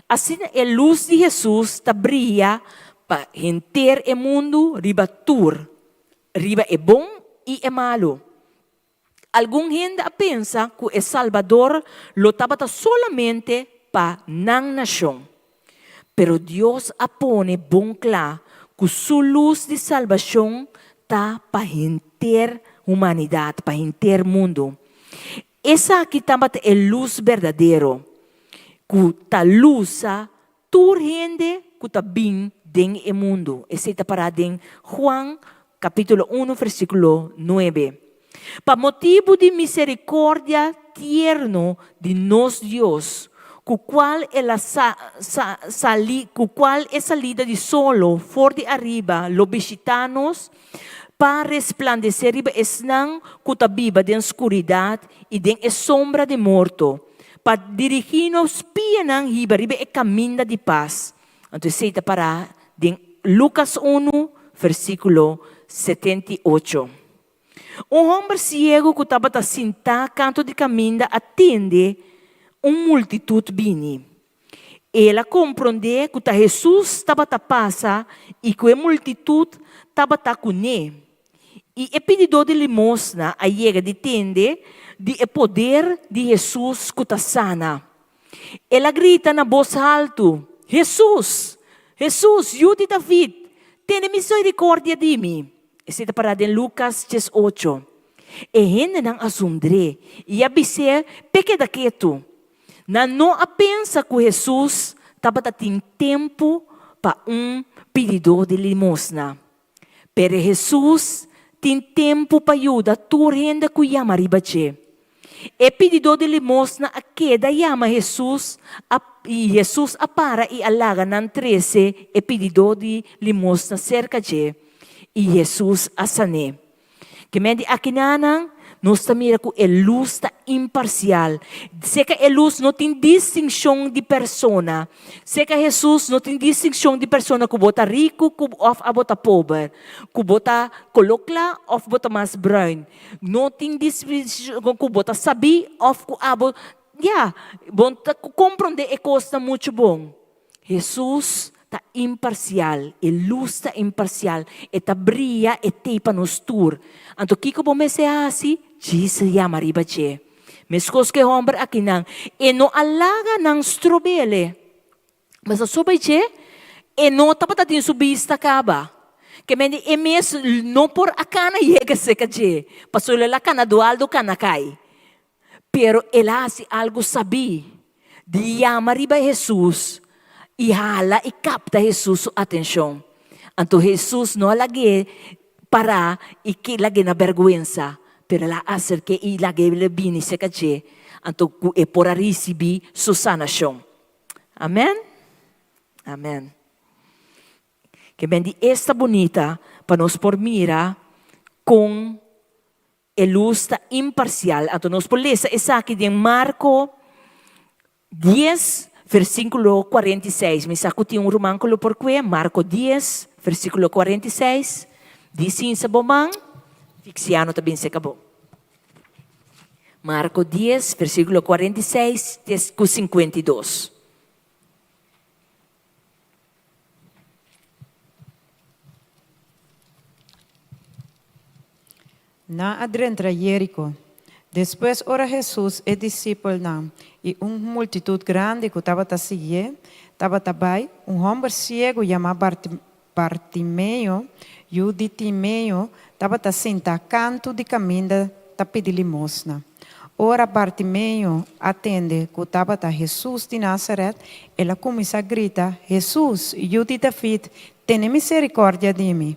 Asina e lus di Hesus ta bria pa henter e mundu riba tur, riba e bon i e malu. Algun hende a pensa ku e Salbador lo tabata solamente pa nan nashon. Pero Dios a pone bon kla ku su lus di salbashon ta pa henter humanidat, pa henter mundu. Esaki tabata e lus berdadero ku ta lusa Tur hende ku ta bin den e mundu. Esei ta pará den Juan kapítulo unu versíkulo nuebe. Pa motibu di miserikordia tierno di nos Dios, ku kual el a sali, ku kual e salida di solo for di ariba lo bishitá nos, pa resplandesé riba esnan ku ta biba den skuridat i den e sombra di morto, Pa dirigí nos pianan hiba riba e kaminda di pas. Anto esei ta pará den Lukas unu, versíkulo 78. Un hòmber siegu ku tabata sintá kantu di kaminda a tende un multitut bini. El a komprondé ku ta Hesus tabata pasa i ku e multitut tabata kuné. I e pididó di limosna a yega di tende di e poder di Hesus ku ta sana. El a grita na bos haltu, Hesus! Hesus, Yu di David, tene miserikordia di mi! Esei ta pará den Lukas 18. E hendenan a zundr'é i a bis'é p'e keda ketu. Nan no a pensa ku Hesus tabata tin tempu pa un pididó di limosna. Pero Hesus tin tempu pa yuda tur hende ku yama riba dje. E pididó di limosna a keda yama Hesus a i Hesus a para i a laga nan trese e pididó di limosna serka dje, i Hesus a san'é. Ke men di akinanan nos ta mira ku e lus ta imparsial. Seka e lus no tin distinshon di persona. Seka Hesus no tin distinshon di persona ku bo ta riku ku òf abo ta pober, ku bo ta koló kla òf bo ta mas bruin. No tin distinshon ku bo ta sabí òf ku abo, ya, bo ta komprondé e kosnan muchu bon. Hesus ta imparsial, e lus ta imparsial, e ta bria, e t'ei pa nos tur. Anto kiko bo mester hasi? Djis yama riba dje. Meskos ku e hòmber akinan, e no a laga nan strob'el. Mas a soba dje, e no tabata tin su bista kaba. Ke mende e mes no por a kana yega serka dje, pasobra el a kana dualdo kana kai. Pero el a hasi algu sabí di yama riba Hesus i hala i kapta Hesus su atenshon. Anto Hesus no a lag'é pará i lag'é na bèrgwensa, pero el a aserk'é i lag'é bini serka dje, anto ku e por a risibí su sanashon. Amèn? Amèn. Ke men di esta bunita pa nos por mira kon E lus ta imparsial. Anto nos por lesa esaki den Marko dies, versíkulo 46. Mi sa ku tin un ruman ku lo por kue. Marko dies, versíkulo 46. Di sinsa bo man, Fixiano ta bin serka bo. Marko dies, versíkulo 46 te ku 52.
Nan a drentra Jeriko. Despues ora Hesus, e disipelnan i un multitut grandi ku tabata siguié tabata bai, un hòmber siegu yamá Bartimeo, yu di Timeo, tabata sintá kantu di kaminda ta pidi limosna. Ora Bartimeo a tende ku tabata Hesus di Nazaret, el a kuminsá grita, Hesus, yu di David, tene miserikòrdia di mi!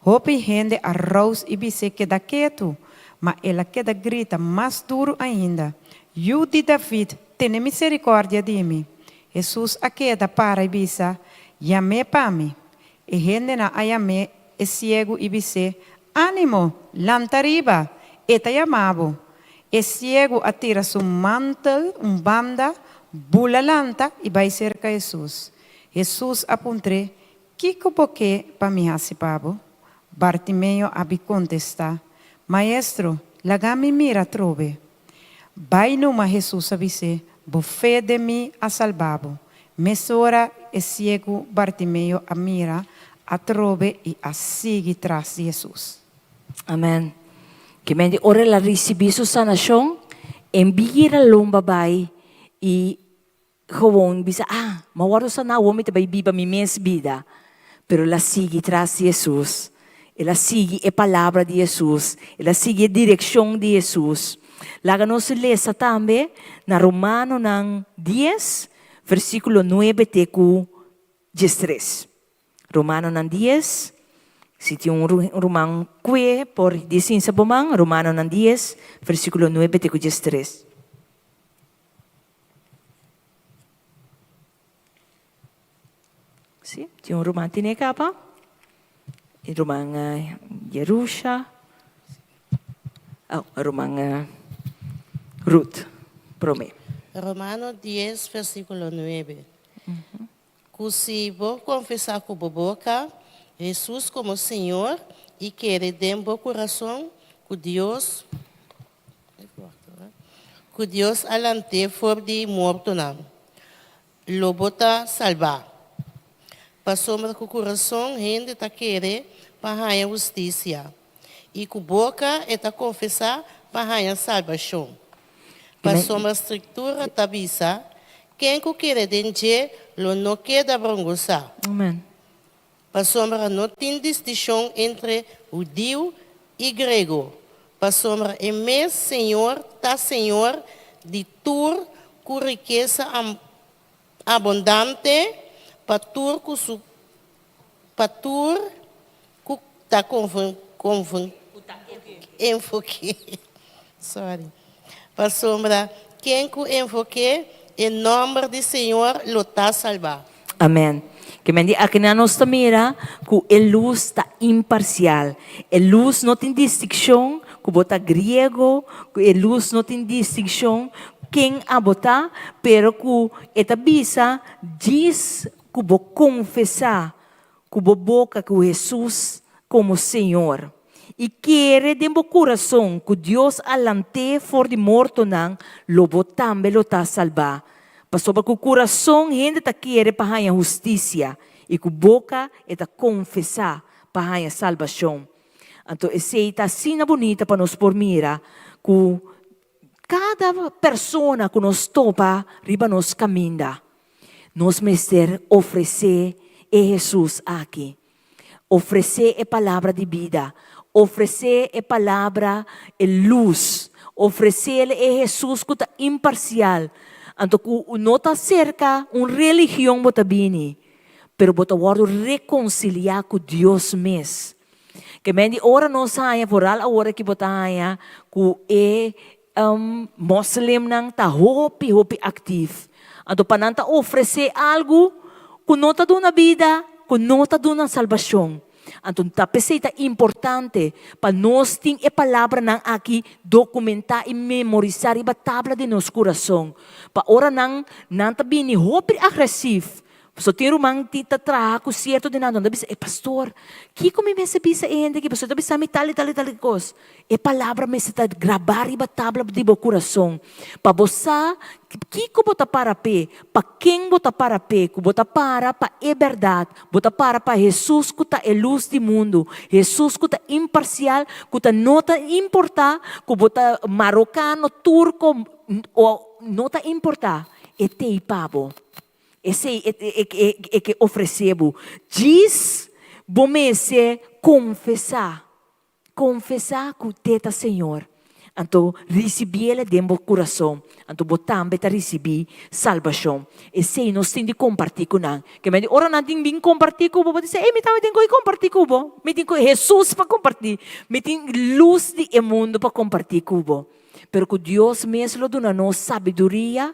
Hopi hende a rous i bis'é keda ketu, ma el a keda grita mas duru ainda, Yu di David, tene miserikòrdia di mi! Hesus a keda para i bisa, Yam'é pa mi. E hendenan a yam'é e siegu i bis'é, Ánimo! Lanta riba! E ta yama bo. E siegu a tira su mantel un banda, bula lanta i bai serka Hesus. Hesus a puntr'é, Kiko bo ke pa mi hasi pa bo? Bartimeo a bi kontestá, Maestro, laga mi mira atrobe. Bai numa, Hesus a bis'é, bo fe den mi a salba bo. Mesora e siegu Bartimeo a mira atrobe i a sigui tras di Hesus.
Amen. Ke men di ora el a risibí su sanashon, en bira lomba bai i Gewoon bisa, ah, m'a wòrdu saná, awor mi ta bai biba mi mes bida. Pero el a sigui tras di Hesus. El a sigui e palabra di Hesus. El a sigui e direkshon di Hesus. Laga nos lesa tambe na Romanonan dies, versíkulo nuebe te ku diestres. Romanonan dies, si tin un ruman kue por di sinsa bo man, Romanonan dies, versíkulo nuebe te ku diestres. Sí, tin un ruman tine kaba. E ruman Jerusha. Oh, ruman Ruth, promé.
Romano dies versíkulo nuebe, Ku si bo konfesá ku bo boka Hesus komo Señor i kere den bo kurason ku Dios Ku Dios a lant'é for di mortonan, lo bo ta salbá. Pasobra ku kurason hende ta kere pa haña hustisia, i ku boka e ta konfesá pa haña salbashon. Pasobra Skritura ta bisa, Ken ku kere den dje lo no keda brongosá. Pasobra no tin distishon entre hudiu i grego, pasobra e mes Señor ta Señor di tur ku rikesa abondante pa tur ku su pa tur ku ta enfoke sorry pasobra ken ku enfoke e nòmber di Señor lo ta salbá.
Amen. Ke men di akinan nos ta mira ku e lus ta imparsial. E lus no tin distikshon ku bo ta griego, ku e lus no tin distikshon ken abo ta, pero ku e ta bisa djis ku bo konfesá ku bo boka ku Hesus komo Señor i kere den bo kurason ku Dios a lant'é for di mortonan, lo bo tambe lo ta salbá. Pasobra ku kurason hende ta kere pa haña hustisia, i ku boka e ta konfesá pa haña salbashon. Anto esei ta asina bunita pa nos por mira ku kada persona ku nos topa riba nos kaminda, nos mester ofresé e Hesus aki. Ofresé e palabra di bida. Ofresé e palabra, e lus. Ofresé e Hesus ku ta imparsial. Anto ku no ta serka un religion bo ta bini, pero bo ta wòrdu rekonsiliá ku Dios mes. Ke men di ora nos haña, foral awor aki bo ta haña ku e moslimnan ta hopi hopi aktif. Anto pa nan ta ofresé algu ku no ta duna bida, ku no ta duna salbashon. Anto ta p'esei ta importante pa nos tin e palabranan aki dokumentá i memorisá riba tabla di nos kurason. Pa ora nan nan ta bini hopi agresif, Pasobra tin ruman tin ta traha ku sierto di nan, nan ta bisa, e pastor, kiko mi mester bisa e hende aki? Pasobra e ta bisa mi tal i tal i tal kos. E palabra mester ta grabá riba tabla di bo kurason, pa bo sa kiko bo ta para p'e, pa ken bo ta para p'e, ku bo ta para pa e bèrdat, bo ta para pa Hesus ku ta e lus di mundu, Hesus ku ta imparsial, ku ta no ta importá ku bo ta marokano, turko, o no ta importá, e t'ei pa bo. Esei e ke ofresé bo. Djis bo mester konfesá, konfesá ku te ta Señor. Anto risibiel den bo kurason, anto bo tambe ta risibí salbashon. Esei nos tin di kompartí ku nan. Ke men di ora nan tin bin kompartí ku bo, bo ta bisa, ey mi tambe tin ku kompartí ku bo. Mi tin ku Hesus pa kompartí. Mi tin lus di e mundu pa kompartí ku bo. Pero ku Dios mes lo duna nos sabiduria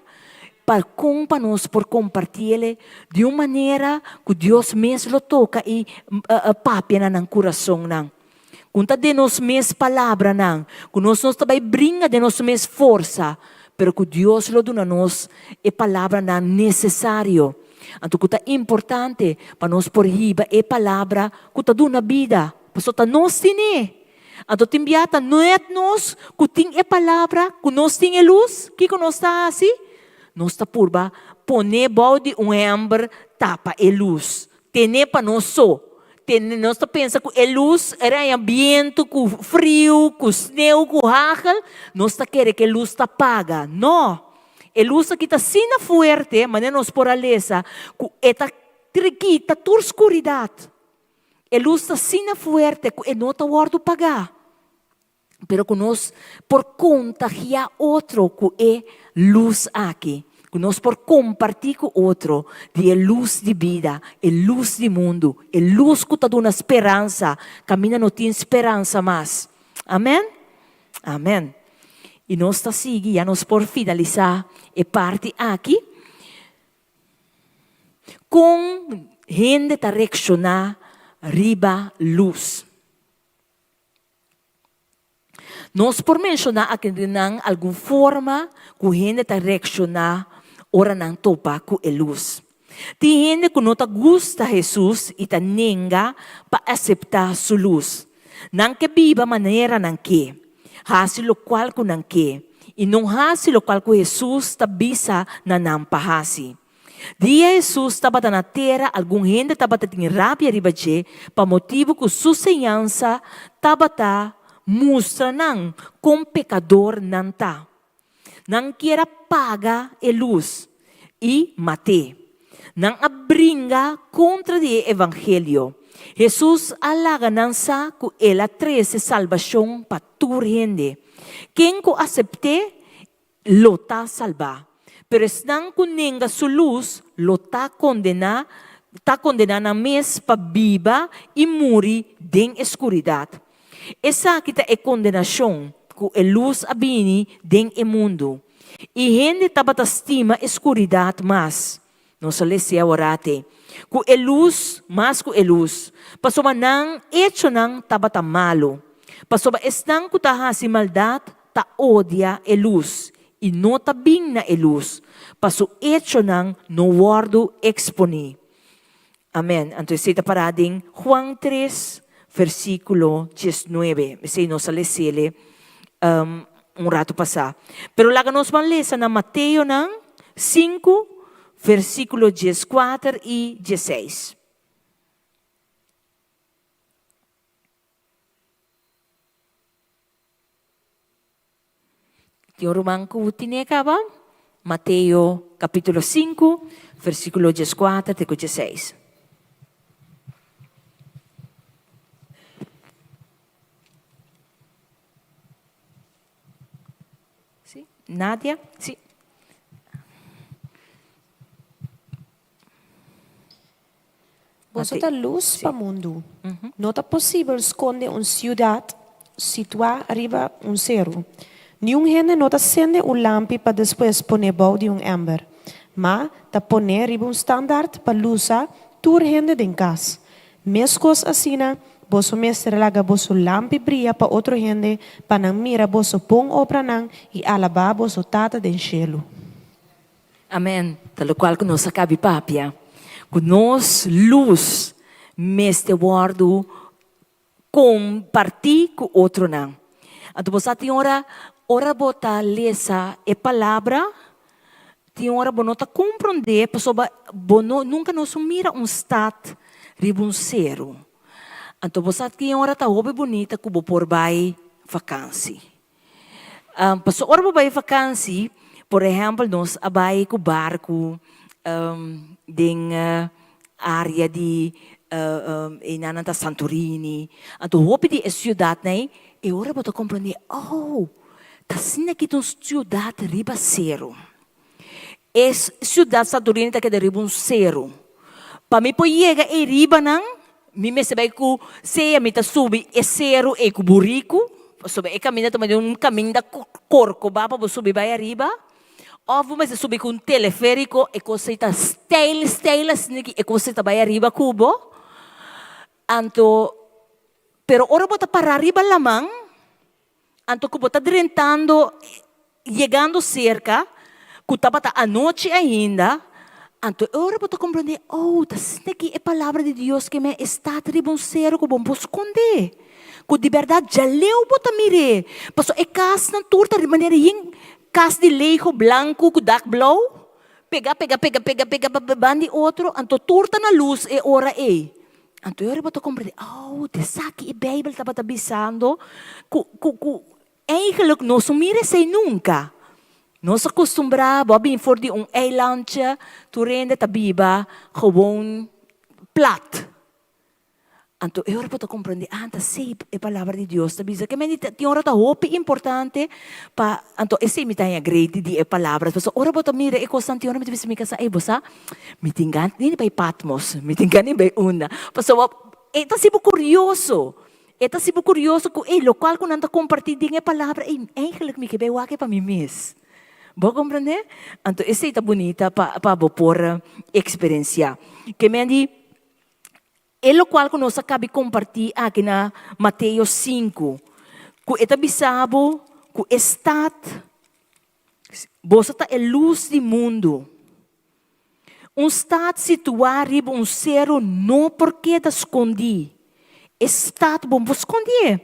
pa kon pa nos por kompartiele di un manera ku Dios mes lo toka i papia na nan kurasonnan. Ku ta den nos mes palabranan, ku nos no ta bai bringa den nos mes forsa, pero ku Dios lo duna nos e palabranan nesesario. Anto ku ta importante pa nos por hiba e palabra ku ta duna bida, pasobra ta nos tine. Anto tin bia ta net nos ku tin e palabra, ku nos tin e lus, kiko nos ta hasi? Nos ta purba pone bou di un hember tapa e lus, tene pa nos so. Tene, nos ta pensa ku e lus e raña bientu, ku friu, ku sneu, ku hagel, nos ta kere ku e lus ta paga. No! E lus aki ta asina fuerte, manera nos por a lesa, ku e ta kita tur skuridat. E lus ta asina fuerte ku e no ta wòrdu pagá, pero ku nos por kontagiá otro ku e lus aki, ku nos por kompartí ku otro di e lus di bida, e lus di mundu, e lus ku ta duna speransa kaminda no tin speransa mas. Amèn? Amèn. I nos ta sigui, ya nos por finalisá e parti aki. Kon hende ta reakshoná riba lus? Nos por menshoná akinan algun forma ku hende ta reakshoná ora nan topa ku e lus. Tin hende ku no ta gusta Hesus i ta nenga pa aseptá su lus. Nan ke biba manera nan ke, hasi lokual ku nan ke. I no hasi lokual ku Hesus ta bisa na nan pa hasi. Dia Hesus tabata na tera algun hende tabata tin rabia riba dje pa motibu ku su señansa tabata mustra nan kon pekador nan ta. Nan kier a paga e lus i mat'é. Nan a bringa kontra di e evangelio. Hesus a laga nan sa ku el a trese salbashon pa tur hende. Ken ku asept'é lo ta salbá, pero esnan ku nenga su lus lo ta kondená, ta kondená nan mes pa biba i muri den e skuridat. Esaki ta e kondenashon, ku e lus a bini den e mundu, i hende tabata stima e skuridat mas, nos a lesi aworate, ku e lus, mas ku e lus, pasobra nan echonan tabata malu. Pasobra esnan ku ta hasi maldat ta odia e lus i no ta bin na e lus, pa su echonan no wòrdu eksponí. Amèn. Anto esei ta pará den Juan tres, versíkulo diesnuebe. Esei nos a les'ele un ratu pasá. Pero laga nos ban lesa na Mateonan. 5, versíkulo 14 i 16. Tin un ruman ku tine kaba? Mateo kapítulo 5, versíkulo 14 te ku 16. Sí? Nadia? Sí.
Boso ta lus pa mundu. No ta posibel skonde un siudat situá riba un seru. Niun hende no ta sende un lampi pa despues pon'é bou di un èmber, ma ta pon'é riba un standart pa lusa tur hende den kas. Meskos asina, boso mester laga boso lampi bria pa otro hende pa nan mira boso bon obranan i alabá boso Tata den shelu.
Amen. Ta lokual ku nos a kabi papia, ku nos lus mester wòrdu kompartí ku otronan. Anto bo sa tin ora, ora bo ta lesa e palabra, tin ora bo no ta komprondé pasobra bo no nunka nos no mira un stat riba un seru. Anto bo sa tin ora ta hopi bunita ku bo por bai vakansi. Pasobra ora bo bai vakansi, por ehèmpel nos a bai ku barku den área di einan nan ta Santorini, anto hopi di e siudatnan ei, e ora bo ta komprondé, oh, ta asina aki ta un siudat riba seru. E siudat Santorini ta keda riba un seru. Pa mi por yega ei riba nan, mi mester bai ku sea mi ta subi e seru ei ku buriku, pasobra e kaminda ta manera un kaminda korkobá pa bo subi bai ariba, òf bo mester subi ku un teleferiko, e kos ei ta steil steil asina ki e kos ei ta bai ariba ku bo. Anto, pero ora bo ta pará riba laman, Anto ku bo ta drentando, yegando serka, ku tabata anochi ainda, anto e ora bo ta komprendé, oh, ta asina ki e Palabra di Dios ke men e stat riba un sero ku bo no por skondé, ku di bèrdat djaleu bo ta mir'é, pasobra e kasnan tur ta manera yen kas di lego blanku ku dak blou, pega, pega, pega, pega, pega banda di otro, anto tur ta na lus e ora ei. Anto e ora bo ta komprendé, oh, t'esaki e Beibel tabata bisando ku, ku, ku eigenlijk nos no mira esei nunka. Nos a kustumbrá, bo a bini for di un eilandje, tur hende ta biba gewoon plat. Anto e ora bo ta komprendé, ah, ta esei e palabra di Dios ta bisa. Ke mende tin ora ta hopi importante pa, anto esei mi ta haña great di e palabra, pasobra ora bo ta mira e kosnan tin ora mi ta bisa mi kasa, ey bo sa, Mi tin gana di bai Patmos, mi tin gana di bai unda, pasobra e ta hasibo kurioso, e ta hasibo kurioso ku ey lokual ku nan ta kompartí den e palabra ey eigenlijk mi ke bai wak pa mi mes. Bo a komprendé? Anto esei ta bunita pa pa bo por eksperensiá. Ke men di e lokual ku nos a kabi kompartí aki na Mateo sinku, ku e ta bisa bo ku e stat Boso ta e lus di mundu. Un stat situá riba un seru no por keda skondí. E stat bo no por skondié.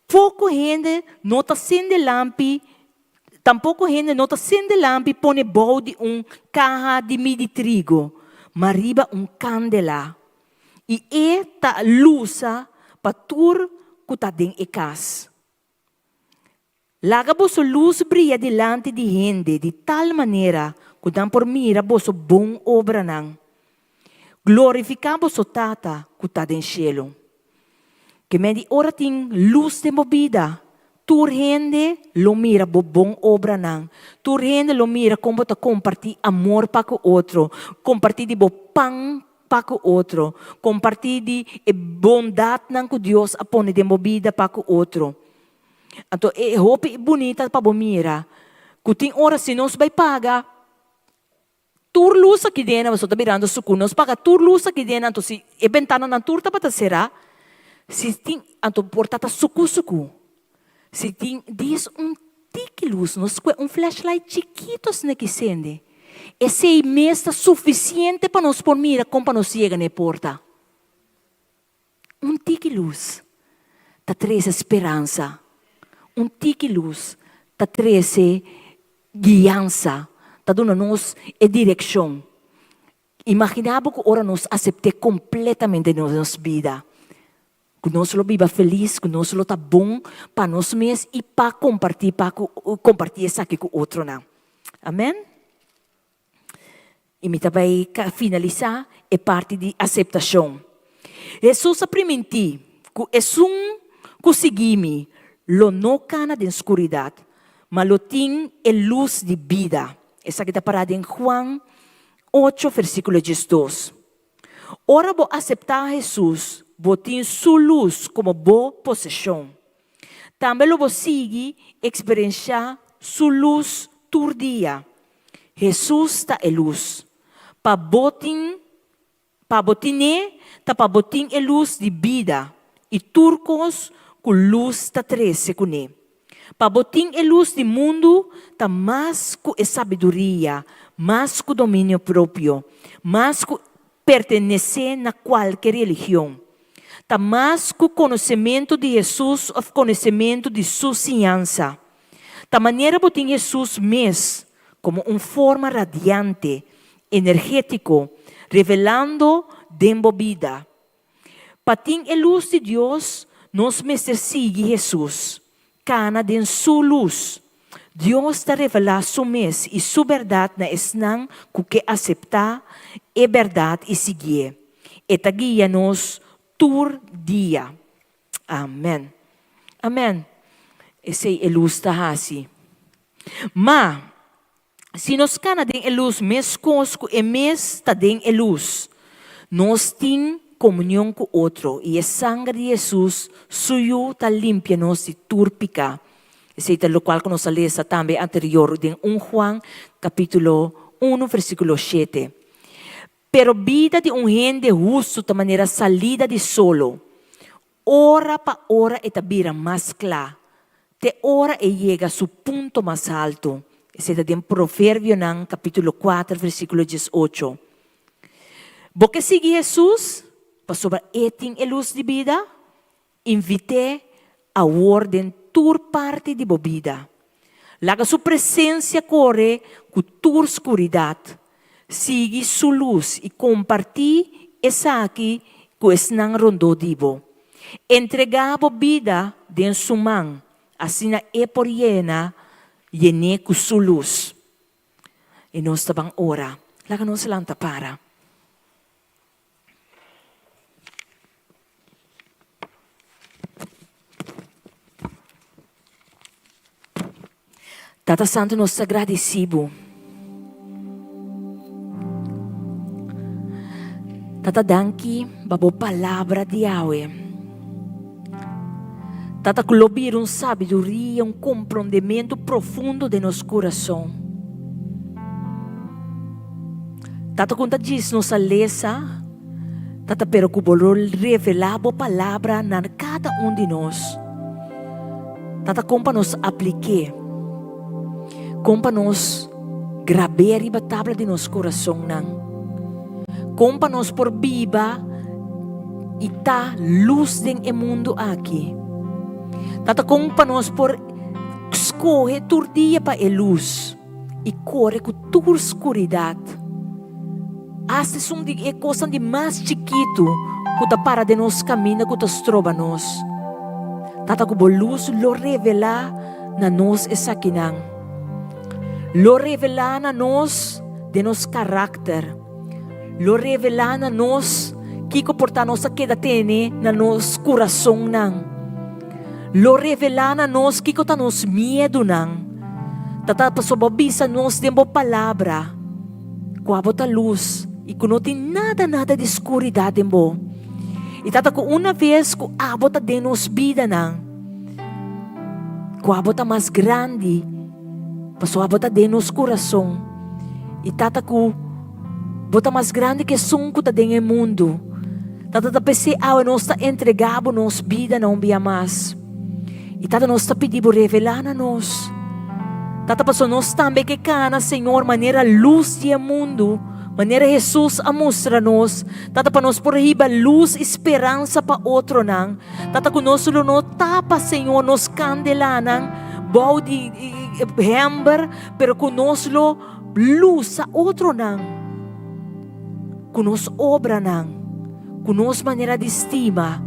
Poko hende no ta sende lampi, tampoko hende no ta sende lampi pone bou di un kaha di midi trigo, ma riba un kandela. I e ta lusa pa tur ku ta den e kas. Laga boso lus bria dilanti di hende di tal manera ku nan por mira boso bon obranan. Glorifiká boso Tata ku ta den shelu. Ke men di ora tin lus den bo bida, tur hende lo mira bo bon obranan. Tur hende lo mira kon bo ta kompartí amor pa ku otro, kompartí di bo pan pa ku otro, kompartí di e bondatnan ku Dios a pone den bo bida pa ku otro. Anto e hopi bunita pa bo mira ku tin ora si nos bai paga tur lus aki dena, pasobra ta birando suku, nos paga tur lus aki dena, anto si e bentananan tur tabata será, si tin, anto por ta ta suku suku. Si tin dies un tiki lus, nos kue un flashlight chikito asina ki sende, esei mes ta sufisiente pa nos por mira kon pa nos yega na e porta. Un tiki lus ta trese speransa. Un tiki lus ta trese guiansa. Ta duna nos e direkshon. Imaginá bo ku ora nos asept'é kompletamente den nos bida, ku nos lo biba felis, ku nos lo ta bon pa nos mes i pa kompartí pa ku kompartí esaki ku otronan. Amèn. I mi ta bai finalisá e parti di aseptashon. Hesus a primintí ku esun ku sigui mi lo no kana den skuridat, ma lo tin e lus di bida. Esaki ta pará den Juan ocho versíkulo diesdos. Ora bo aseptá Hesus, bo tin su lus komo bo poseshon. Tambe lo bo sigui eksperenshá su lus tur dia. Hesus ta e lus. Pa bo tin pa bo tin'é ta pa bo tin e lus di bida i tur kos ku lus ta trese kuné. Pa bo tin e lus di mundu ta mas ku e sabiduria, mas ku dominio propio, mas ku pertenesé na kualke religion. Ta mas ku konosementu di Hesus òf konosementu di Su siñansa. Ta manera bo tin Hesus mes komo un forma radiante, energétiko, revelando den bo bida. Pa tin e lus di Dios, nos mester sigui Hesus, kana den Su lus. Dios ta revelá Su mes i Su bèrdat na esnan ku ke aseptá e bèrdat i siguié. E ta guia nos tur dia. Amèn. Amèn. Esei e lus ta hasi. Ma, si nos kana den e lus meskos ku e mes ta den e lus, nos tin komunion ku otro i e sanger di Hesus, su Yu, ta limpia nos di tur piká. Esei ta lokual ku nos a lesa tambe anterior den un Juan kapítulo unu versíkulo shete. Pero bida di un hende hustu ta manera salida di solo. Ora pa ora e ta bira mas kla, te ora e yega su punto mas haltu. Esei ta den Proverbionan kapítulo kuater versíkulo diesocho. Bo ke sigui Hesus pasobra e tin e lus di bida? Invit'é awor den tur parti di bo bida. Laga su presensia kore ku tur skuridat. Sigui su lus i kompartí esaki ku esnan rondó di bo. Entregá bo bida den su man, asina e por yena yen'é ku su lus. I nos ta ban ora. Laga nos lanta para. Tata Santu nos ta gradisí bo. Tata danki pa bo palabra di awe. Tata ku lo bira un sabiduria, un komprondementu profundo den nos kurason. Tata ku ta djis nos a lesa, tata pero ku bo lo revelá bo palabra na kada un di nos. Tata kon pa nos aplik'é, kon pa nos grab'é riba tabla di nos kurasonnan, kon pa nos por biba i ta lus den e mundu aki. Tata kon pa nos por skohe tur dia pa e lus. i kore ku tur skuridat. Asta esun di e kosnan di mas chikitu ku ta para den nos kaminda ku ta stroba nos. Tata ku bo lus lo revelá na nos esakinan. Lo revelá na nos den nos karakter. Lo revelá na nos kiko por ta nos a keda tene na nos kurasonnan. Lo revelá na nos kiko ta nos miedunan. Tata, pasobra bo a bisa nos den bo Palabra ku abo ta lus i ku no tin nada, nada di skuridat den bo. I Tata, ku una bes ku abo ta den nos bidanan, ku abo ta mas grandi, pasobra abo ta den nos kurason. I Tata, ku bo ta mas grandi ku esun ku ta den e mundu. Tata ta p'esei awe nos ta entregá bo nos bida na un bia mas. I Tata nos ta pidi bo revelá na nos. Tata pasobra nos tambe ke kana, Señor, manera lus di e mundu, manera Hesus a mustra nos. Tata pa nos por hiba lus i speransa pa otronan. Tata ku nos lo no tapa, Señor, nos kandelanan bou di hember, pero ku nos lo. lusa otronan ku nos obranan, ku nos manera di stima.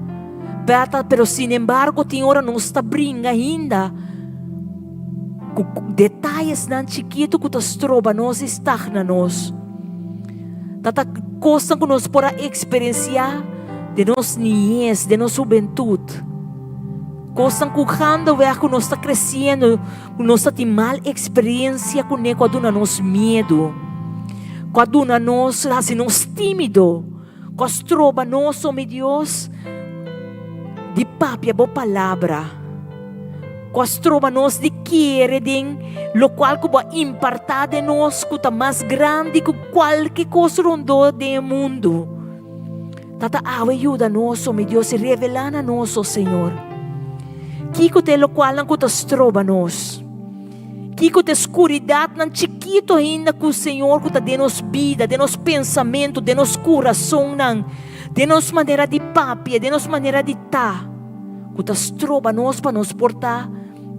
Tata, pero sinembargo tin ora nos ta bringa ainda ku detayesnan chikitu ku ta stroba nos i stagna nos. Tata, kosnan ku nos por a eksperensiá den nos niñes, den nos hubentut. Kosnan ku gandeweg ku nos ta kresiendo, ku nos ta tin mal eksperensia kuné ku a duna nos miedu, ku a duna nos, hasi nos tímido, ku a stroba nos, o mi Dios, di papia bo palabra, ku a stroba nos di kere den lokual ku bo a impartá den nos ku ta mas grandi ku kualke kos rondó den e mundu. Tata awe yuda nos, o mi Dios, i revelá na nos, o Señor, kiko ta e lokualnan ku ta stroba nos, kiko ta e skuridatnan chikitu ainda ku, Señor, ku ta den nos bida, den nos pensamentu, den nos kurasonnan, den nos manera di papia, den nos manera di ta, ku ta stroba nos pa nos por ta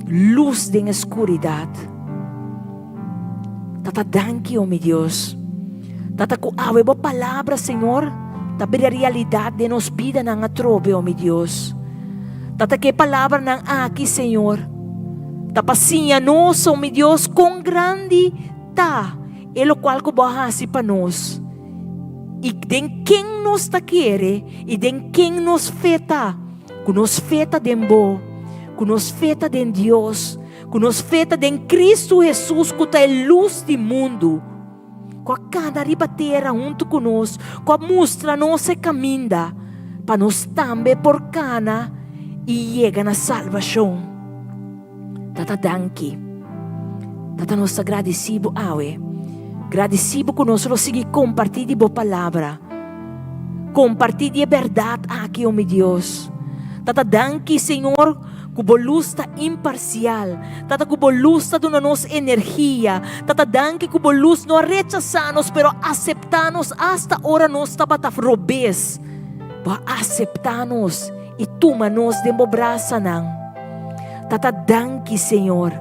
lus den e skuridat. Tata danki o mi Dios. Tata ku awe bo palabra Señor ta bira realidat den nos bidanan atrobe o mi Dios. Tata ku e palabranan aki Señor ta pa siña nos o mi Dios kon grandi ta e lokual ku bo a hasi pa nos i den ken nos ta kere i den ken nos fe ta. Ku nos fe ta den bo, ku nos fe ta den Dios. Ku nos fe ta den Kristu Hesus ku ta e lus di mundu, ku a kana riba tera huntu ku nos, ku a mustra nos e kaminda pa nos tambe por kana i yega na salbashon. Tata danki. Tata nos ta gradisí bo awe. Gradisí bo ku nos lo sigui kompartí di bo palabra. Kompartí di e bèrdat aki, o mi Dios. Tata danki, Señor. Ku bo lus ta imparsial. Tata ku bo lus ta duna nos energia. Tata danki ku bo lus no a rechasá nos pero a aseptá nos asta ora nos tabata robes. Bo a aseptá nos i tuma nos den bo brasanan. Tata danki Señor.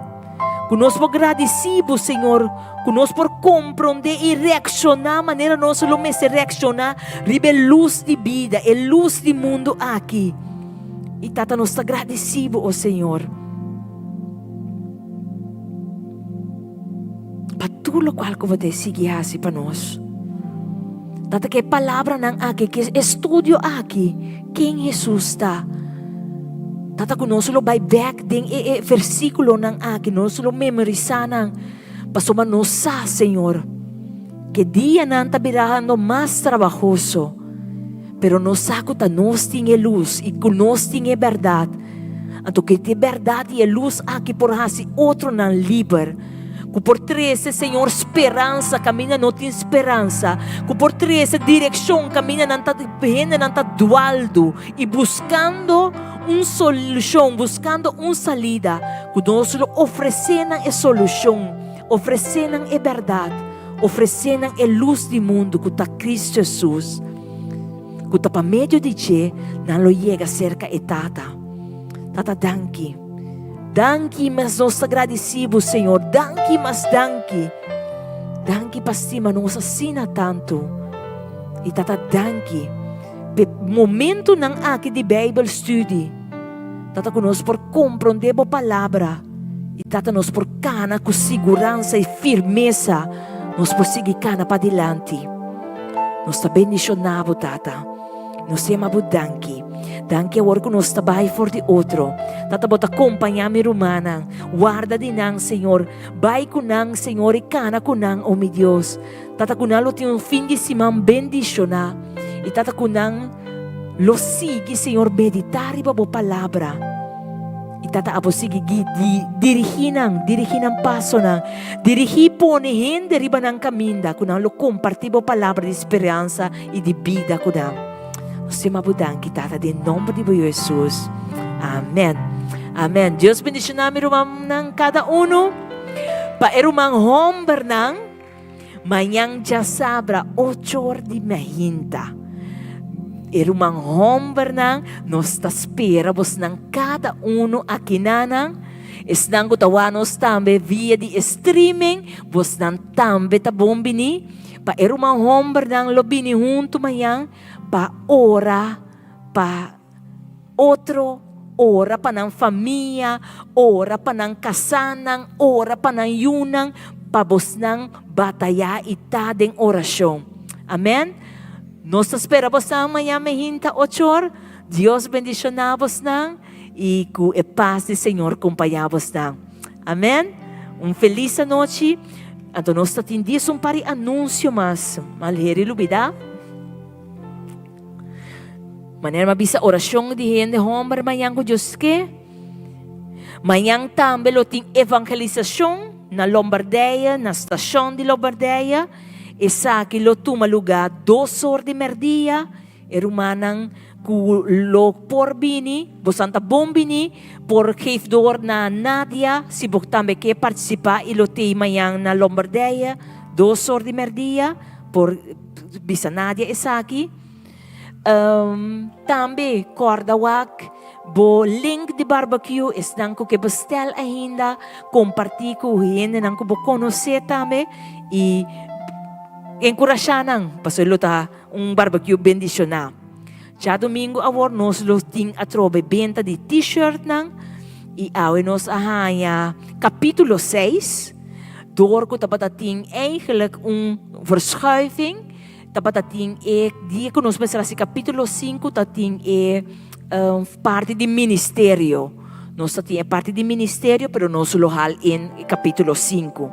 Ku nos por gradisí bo Señor ku nos por komprondé i reakshoná manera nos lo mester reakshoná riba e lus di bida, e lus di mundu aki. I Tata nos ta gradisí bo, o Señor, pa tur lokual ku bo ta sigui hasi pa nos. Tata, ku e palabranan aki, ku e estudio aki, ken Hesus ta, Tata, ku nos lo bai bèk den e e versíkulonan aki, nos lo memorisá nan, pasobra nos sa, Señor, ku e dianan ta birando mas trabahoso. Pero nos sa ku ta nos tin e lus i ku nos tin e bèrdat. Anto ku e bèrdat i e lus aki por hasi otronan liber, ku por trese, Señor, speransa kaminda no tin speransa, ku por trese direkshon kaminda nan ta, hendenan ta dualdu i buskando un solushon, buskando un salida, ku nos lo ofresé nan e solushon, ofresé nan e bèrdat. Ofresé nan e lus di mundu ku ta Kristu Hesus, ku ta pa medio di dje nan lo yega serka e Tata. Tata, danki. Danki mas nos ta gradisí bo, Señor. Danki mas danki. Danki pa stima nos asina tantu. I Tata, danki p'e momentunan aki di Bijbel studie. Tata, ku nos por komprondé bo Palabra. I Tata nos por kana ku siguransa i firmesa, nos por sigui kana padilanti. Nos ta bendishoná bo, Tata. Nos ta yama bo danki. Danki awor ku nos ta bai for di otro. Tata, bo ta kompañá mi rumannan. Warda di nan, Señor. Bai ku nan, Señor, i kana ku nan, o mi Dios. Tata, ku nan lo tin un fin di siman bendishoná. I Tata, ku nan lo sigui, Señor, meditá riba bo Palabra. I Tata, abo sigui dirigí nan, dirigí nan pasonan, dirigí i pone hende riba nan kaminda ku nan lo kompartí bo Palabra di speransa i di bida ku nan. Nos yama bo danki, Tata, den nomber di bo Yu Hesus. Amen. Amen. Dios bendishoná mi rumannan kada unu. Pa e ruman hombernan, Mañan djasabra ocho or di mainta. E ruman hombernan, nos ta spera bosnan kada uno akinanan. Esnan ku ta wak nos tambe via di e streaming, bosnan tambe ta bon bini. Pa e ruman hombernan lo bini huntu mañan pa ora pa otro, ora pa nan famia, ora pa nan kasánan, ora pa nan yunan, pa bosnan batayá i ta den orashon. Amèn. Nos ta spera bosnan mañan mehinta ochor. Dios bendishoná bosnan i ku e pas di Señor kompañá bosnan. Amèn. Un felis anochi. Anto nos ta tin dies un par di anunsio mas. Malheri lubidá. Manera mi a bisa orashon di hende hòmber mañan ku Dios ke. Mañan tambe lo tin evangelisashon na Lombardije, na stashon di Lombardije. Esaki lo tuma lugá dos or di mèrdia. E rumannan ku lo por bini, bosan ta bon bini, por geef door na Nadia si bo tambe ke partisipá i lo tei mañan na Lombardije dos or di mèrdia. Por bisa Nadia esaki. Tambe kòrda wak bo link di barbecue, esnan ku ke bestèl ainda, kompartí ku hendenan ku bo konosé tambe i enkurashá nan pasobra lo ta un barbecue bendishoná. Djadumingu awor nos lo tin atrobe benta di t-shirtnan i awe nos a haña kapítulo seis dor ku tabata tin eigenlijk un verschuiving. Tabata tin e dia ku nos mester hasi kapítulo sinku ta tin e parti di ministerio. Nos ta tin e parti di ministerio pero nos lo hal in e kapítulo sinku.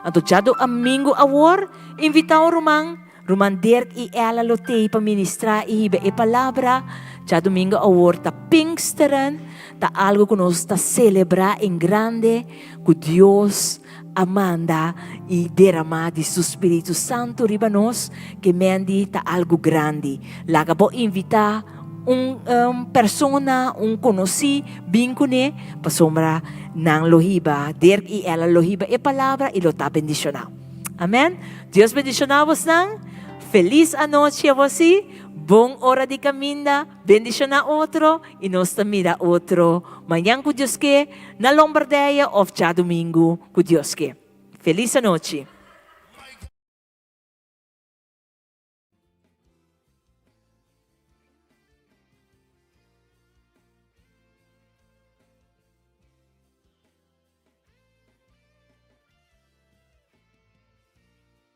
Anto djadumingu awor invitá un ruman, ruman Dirk i Ella lo tei pa ministrá i hiba e palabra. Djadumingu awor ta Pinksteren, ta algu ku nos ta selebrá en grande ku Dios a manda i deramá di su Spiritu Santu riba nos, ke mendi ta algu grandi. Laga bo invitá un persona, un konosí, bin kuné, pasobra nan lo hiba, Dirk i Ella lo hiba e palabra i lo ta bendishoná. Amèn. Dios bendishoná bosnan. Felis anochi a bosi. Bon ora di kaminda. Bendishoná otro i nos ta mira otro mañan ku Dios ke na Lombardije òf djadumingu ku Dios ke. Felis anochi.